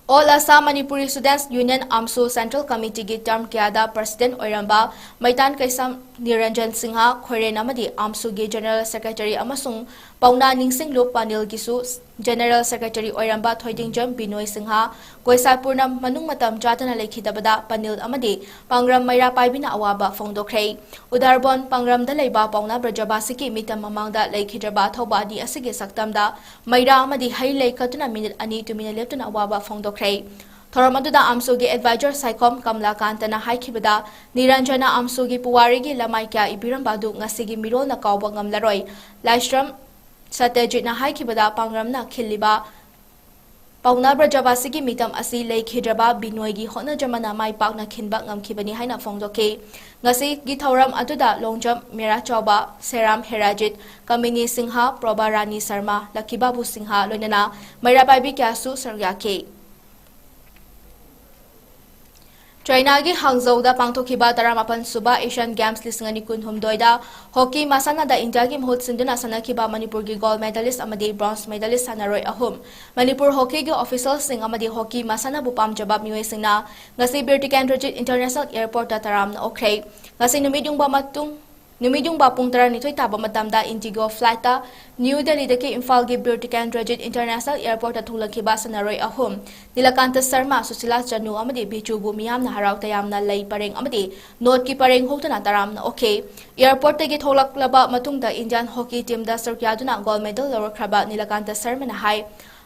All Assam Manipuri Students Union, ꯑꯥꯝꯁꯨ, Central Committeeꯒꯤ term ꯀꯌꯥꯗ president ꯑꯣꯏꯔꯝꯕ ꯃꯩꯇꯥꯟ ꯀꯩꯁꯥꯝ ꯅꯤꯔꯟꯖꯟ ꯁꯤꯡꯍ ꯈꯣꯏꯔꯦꯟ ꯑꯃꯗꯤ ꯑꯥꯝꯁꯨꯒꯤ general secretary ꯑꯃꯁꯨꯡ ꯄꯥꯎꯅꯥ ꯅꯤꯡꯁꯤꯡꯂꯨꯞ ꯄꯥꯅꯤꯜꯒꯤꯁꯨ general secretary ꯑꯣꯏꯔꯝꯕ ꯊꯣꯏꯗꯤꯡꯖꯝ ꯕꯤꯅꯣꯏ ꯁꯤꯡꯍ ꯀꯣꯏꯁꯥꯄꯨꯔꯅ ꯃꯅꯨꯡ ꯃꯇꯝ ꯆꯥꯗꯅ ꯂꯩꯈꯤꯗꯕꯗ ꯄꯥꯅꯤꯜ ꯑꯃꯗꯤ ꯄꯥꯡꯒ꯭ꯔꯝ ꯃꯩꯔꯥ ꯄꯥꯏꯕꯤꯅ ꯑꯋꯥꯕ ꯐꯣꯡꯗꯣꯛꯈ꯭ꯔꯦ꯫ ꯎꯗꯥꯔꯕꯣꯟ ꯄꯥꯡꯒ꯭ꯔꯝꯗ ꯂꯩꯕ ꯄꯥꯎꯅꯥ ꯕ꯭ꯔꯖꯕꯥꯁꯤꯒꯤ ꯃꯤꯇꯝ ꯃꯃꯥꯡꯗ ꯂꯩꯈꯤꯗ꯭ꯔꯕ ꯑꯊꯧꯕ ꯑꯅꯤ ꯑꯁꯤꯒꯤ ꯁꯛꯇꯝꯗ ꯃꯩꯔꯥ ꯑꯃꯗꯤ ꯍꯩ ꯂꯩ ꯀꯠꯇꯨꯅ ꯃꯤꯅꯤꯠ ꯑꯅꯤ ꯇꯨꯃꯤꯟꯅ ꯂꯦꯞꯇꯨꯅ ꯑꯋꯥꯕ ꯐꯣꯡꯗꯣꯛꯈ꯭ꯔꯦ꯫ ꯊꯧꯔꯝ ꯑꯗꯨꯗ ꯑꯥꯝꯁꯨꯒꯤ ꯑꯦꯗꯚꯥꯏꯖꯔ ꯁꯥꯏꯈꯣꯝ ꯀꯃꯂꯥꯀꯥꯟꯇꯅ ꯍꯥꯏꯈꯤꯕꯗ, ꯅꯤꯔꯟꯖꯅ ꯑꯥꯝꯁꯨꯒꯤ ꯄꯨꯋꯥꯔꯤꯒꯤ ꯂꯃꯥꯏ ꯀꯌꯥ ꯏꯕꯤꯔꯝꯕ ꯑꯗꯨ ꯉꯁꯤꯒꯤ ꯃꯤꯔꯣꯜꯅ ꯀꯥꯎꯕ ꯉꯝꯂꯔꯣꯏ꯫ ꯂꯥꯏꯁ꯭ꯔꯝ ꯁꯇ꯭ꯌꯖꯤꯠꯅ ꯍꯥꯏꯈꯤꯕꯗ, ꯄꯥꯡꯔꯝꯅ ꯈꯤꯜꯂꯤꯕ ꯄꯥꯎꯅꯥ ꯕ꯭ꯔꯖꯕꯥꯁꯤꯒꯤ ꯃꯤꯇꯝ ꯑꯁꯤ ꯂꯩꯈꯤꯗ꯭ꯔꯕ ꯕꯤꯅꯣꯏꯒꯤ ꯍꯣꯠꯅꯖꯃꯅ ꯃꯥꯏ ꯄꯥꯛꯅ ꯈꯤꯟꯕ ꯉꯝꯈꯤꯕꯅꯤ ꯍꯥꯏꯅ ꯐꯣꯡꯗꯣꯛꯈꯤ꯫ ꯉꯁꯤꯒꯤ ꯊꯧꯔꯝ ꯑꯗꯨꯗ ꯂꯣꯡꯖꯝ ꯃꯦꯔꯥ ꯆꯥꯎꯕ, ꯁꯦꯔꯥꯝ ꯍꯦꯔꯥꯖꯤꯠ, ꯀꯃꯤꯅꯤ ꯁꯤꯡꯍ, ꯄ꯭ꯔꯣꯚꯥ ꯔꯥꯅꯤ ꯁꯔꯃ, ꯂꯛꯈꯤ ꯕꯥꯕꯨ ꯁꯤꯡꯍ ꯂꯣꯏꯅꯅ ꯃꯩꯔꯥ ꯄꯥꯏꯕꯤ ꯀꯌꯥꯁꯨ ꯁꯔꯨꯛ ꯌꯥꯈꯤ꯫ ꯆꯥꯏꯅꯥꯒꯤ ꯍꯥꯡꯖꯧꯗ ꯄꯥꯡꯊꯣꯛꯈꯤꯕ ꯇꯔꯥꯃꯥꯄꯟ ꯁꯨꯕ ꯑꯦꯁꯤꯌꯥꯟ ꯒꯦꯝꯁ ꯂꯤꯁꯤꯡ ꯑꯅꯤ ꯀꯨꯟꯍꯨꯝꯗꯣꯏꯗ ꯍꯣꯀꯤ ꯃꯁꯥꯟꯅꯗ ꯏꯟꯗꯤꯌꯥꯒꯤ ꯃꯍꯨꯠ ꯁꯤꯟꯗꯨꯅ ꯁꯥꯟꯅꯈꯤꯕ ꯃꯅꯤꯄꯨꯔꯒꯤ ꯒꯣꯜꯗ ꯃꯦꯗꯥꯂꯤꯁ ꯑꯃꯗꯤ ꯕ꯭ꯔꯣꯟꯖ ꯃꯦꯗꯥꯂꯤꯁ ꯁꯥꯟꯅꯔꯣꯏ ꯑꯍꯨꯝ, ꯃꯅꯤꯄꯨꯔ ꯍꯣꯀꯤꯒꯤ ꯑꯣꯐꯤꯁꯤꯌꯦꯜꯁꯤꯡ ꯑꯃꯗꯤ ꯍꯣꯀꯤ ꯃꯁꯥꯟꯅꯕꯨ ꯄꯥꯝꯖꯕ ꯃꯤꯑꯣꯏꯁꯤꯡꯅ ꯉꯁꯤ ꯕꯤꯔ ꯇꯤꯀꯦꯟꯗ꯭ꯔꯖꯤꯠ ꯏꯟꯇꯔꯅꯦꯁꯅꯦꯜ ꯑꯦꯌꯔꯄꯣꯔꯠꯇ ꯇꯔꯥꯝꯅ ꯑꯣꯛꯈ꯭ꯔꯦ꯫ ꯉꯁꯤ ꯅꯨꯃꯤꯠ ꯌꯨꯡꯕ ꯃꯇꯨꯡ, ꯅꯨꯃꯤꯠ ꯌꯨꯡꯕ ꯄꯨꯡ ꯇꯔꯥꯅꯤꯊꯣꯏ ꯇꯥꯕ ꯃꯇꯝꯗ ꯏꯟꯗꯤꯒꯣ ꯐ꯭ꯂꯥꯏꯠꯇ ꯅ꯭ꯌꯨ ꯗꯦꯜꯂꯤꯗꯒꯤ ꯏꯝꯐꯥꯜꯒꯤ ꯕꯤꯔ ꯇꯤꯀꯦꯟꯗ꯭ꯔꯖꯤꯠ ꯏꯟꯇꯔꯅꯦꯁꯅꯦꯜ ꯑꯦꯌꯔꯄꯣꯔꯠꯇ ꯊꯨꯡꯂꯈꯤꯕ ꯁꯥꯟꯅꯔꯣꯏ ꯑꯍꯨꯝ, ꯅꯤꯂꯀꯥꯟꯇ ꯁꯔꯃ, ꯁꯨꯁꯤꯂꯥ ꯆꯅꯨ ꯑꯃꯗꯤ ꯕꯤꯖꯨꯕꯨ ꯃꯤꯌꯥꯝꯅ ꯍꯔꯥꯎ ꯇꯌꯥꯝꯅ ꯂꯩ ꯄꯔꯦꯡ ꯑꯃꯗꯤ ꯅꯣꯠꯀꯤ ꯄꯔꯦꯡ ꯍꯧꯗꯨꯅ ꯇꯔꯥꯝꯅ ꯑꯣꯛꯈꯤ꯫ ꯑꯦꯌꯔꯄꯣꯔꯠꯇꯒꯤ ꯊꯣꯛꯂꯛꯂꯕ ꯃꯇꯨꯡꯗ ꯏꯟꯗꯤꯌꯥꯟ ꯍꯣꯀꯤ ꯇꯤꯝꯗ ꯁꯔꯨꯛ ꯌꯥꯗꯨꯅ ꯒꯣꯜꯗ ꯃꯦꯗꯜ ꯂꯧꯔꯛꯈ꯭ꯔꯕ ꯅꯤꯂꯀꯥꯟꯇ ꯁꯔꯃꯅ ꯍꯥꯏ,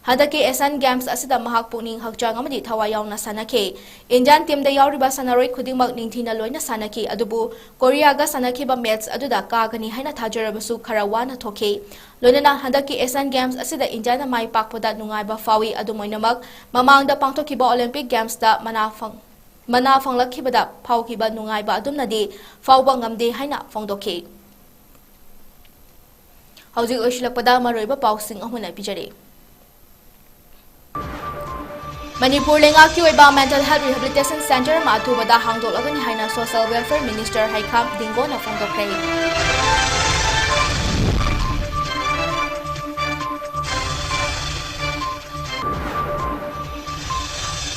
ꯍꯟꯗꯛꯀꯤ ꯑꯦꯁꯤꯌꯥꯟ ꯒꯦꯝꯁ ꯑꯁꯤꯗ ꯃꯍꯥꯛ ꯄꯨꯛꯅꯤꯡ ꯍꯛꯆꯥꯡ ꯑꯃꯗꯤ ꯊꯋꯥꯏ ꯌꯥꯎꯅ ꯁꯥꯟꯅꯈꯤ꯫ ꯏꯟꯗꯤꯌꯥꯟ ꯇꯤꯝꯗ ꯌꯥꯎꯔꯤꯕ ꯁꯥꯟꯅꯔꯣꯏ ꯈꯨꯗꯤꯡꯃꯛ ꯅꯤꯡꯊꯤꯅ ꯂꯣꯏꯅ ꯁꯥꯟꯅꯈꯤ, ꯑꯗꯨꯕꯨ ꯀꯣꯔꯤꯌꯥꯒ ꯁꯥꯟꯅꯈꯤꯕ ꯃꯦꯆ ꯑꯗꯨꯗ ꯀꯥꯒꯅꯤ ꯍꯥꯏꯅ ꯊꯥꯖꯔꯕꯁꯨ ꯈꯔ ꯋꯥꯅ ꯊꯣꯛꯈꯤ꯫ ꯂꯣꯏꯅꯅ ꯍꯟꯗꯛꯀꯤ ꯑꯦꯁꯤꯌꯥꯟ ꯒꯦꯝꯁ ꯑꯁꯤꯗ ꯏꯟꯗꯤꯌꯥꯅ ꯃꯥꯏ ꯄꯥꯛꯄꯗ ꯅꯨꯡꯉꯥꯏꯕ ꯐꯥꯎꯏ꯫ ꯑꯗꯨꯝ ꯑꯣꯏꯅꯃꯛ, ꯃꯃꯥꯡꯗ ꯄꯥꯡꯊꯣꯛꯈꯤꯕ ꯑꯣꯂꯤꯝꯄꯤꯛ ꯒꯦꯝꯁꯇ ꯃꯅꯥ ꯐꯪ-, ꯃꯅꯥ ꯐꯪꯂꯛꯈꯤꯕꯗ ꯐꯥꯎꯈꯤꯕ ꯅꯨꯡꯉꯥꯏꯕ ꯑꯗꯨꯝꯅꯗꯤ ꯐꯥꯎꯕ ꯉꯝꯗꯦ ꯍꯥꯏꯅ ꯐꯣꯡꯗꯣꯛꯈꯤ꯫ ꯍꯧꯖꯤꯛ ꯂꯣꯏꯁꯤꯜꯂꯛꯄꯗ ꯃꯔꯨꯑꯣꯏꯕ ꯄꯥꯎꯁꯤꯡ ꯑꯃꯨꯛ ꯍꯟꯅ ꯄꯤꯖꯔꯤ꯫ ꯃꯅꯤꯄꯨꯔ ꯂꯩꯉꯥꯛꯀꯤ ꯑꯣꯏꯕ ꯃꯦꯟꯇꯦꯜ ꯍꯦꯜꯊ ꯔꯤꯍꯦꯕꯤꯂꯤꯇꯦꯁꯟ ꯁꯦꯟꯇꯔ ꯑꯃ ꯑꯊꯨꯕꯗ ꯍꯥꯡꯗꯣꯛꯂꯒꯅꯤ ꯍꯥꯏꯅ ꯁꯣꯁꯤꯌꯦꯜ ꯋꯦꯜꯐꯤꯌꯔ ꯃꯤꯅꯤꯁꯇꯔ ꯍꯩꯈꯥꯝ ꯗꯤꯡꯒꯣꯅ ꯐꯣꯡꯗꯣꯛꯈ꯭ꯔꯦ꯫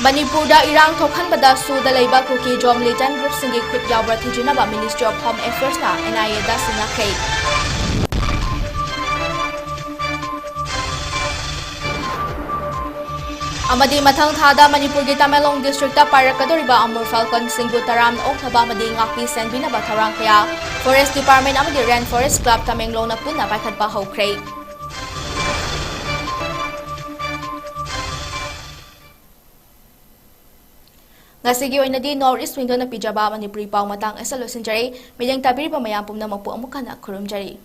ꯃꯅꯤꯄꯨꯔꯗ ꯏꯔꯥꯡ ꯊꯣꯛꯍꯟꯕꯗ ꯁꯨꯗ ꯂꯩꯕ ꯀꯨꯀꯤ ꯖꯣꯝ ꯃꯤꯂꯤꯇꯦꯟꯠ ꯒ꯭ꯔꯨꯞꯁꯤꯡꯒꯤ ꯈꯨꯠ ꯌꯥꯎꯕ꯭ꯔꯥ ꯊꯤꯖꯤꯟꯅꯕ Ministry of Home Affairsꯅ NIAꯗ ꯁꯤꯟꯅꯈ꯭ꯔꯦ꯫ ꯑꯃꯗꯤ ꯃꯊꯪ ꯊꯥꯗ ꯃꯅꯤꯄꯨꯔꯒꯤ ꯇꯃꯦꯡꯂꯣꯡ ꯗꯤꯁꯇ꯭ꯔꯤꯛꯇ ꯄꯥꯏꯔꯛꯀꯗꯧꯔꯤꯕ ꯑꯃꯨꯔ ꯐꯥꯜꯀꯟꯁꯤꯡꯕꯨ ꯇꯔꯥꯝꯅ ꯑꯣꯛꯅꯕ ꯑꯃꯗꯤ ꯉꯥꯛꯄꯤ ꯁꯦꯟꯕꯤꯅꯕ ꯊꯧꯔꯥꯡ ꯀꯌꯥ Forest Department ꯑꯃꯗꯤ Rain Forest Club ꯇꯃꯦꯡꯂꯣꯡꯅ ꯄꯨꯟꯅ ꯄꯥꯏꯈꯠꯄ ꯍꯧꯈ꯭ꯔꯦ꯫ ꯉꯁꯤꯒꯤ ꯑꯣꯏꯅꯗꯤ North East Windoꯅ ꯄꯤꯖꯕ ꯃꯅꯤꯄꯨꯔꯤ ꯄꯥꯎ ꯃꯇꯥꯡ ꯑꯁꯤꯗ ꯂꯣꯏꯁꯤꯟꯖꯔꯦ꯫ ꯃꯤꯠꯌꯦꯡ ꯇꯥꯕꯤꯔꯤꯕ ꯃꯌꯥꯝ ꯄꯨꯝꯅꯃꯛꯄꯨ ꯑꯃꯨꯛ ꯍꯟꯅ ꯈꯨꯔꯨꯝꯖꯔꯤ꯫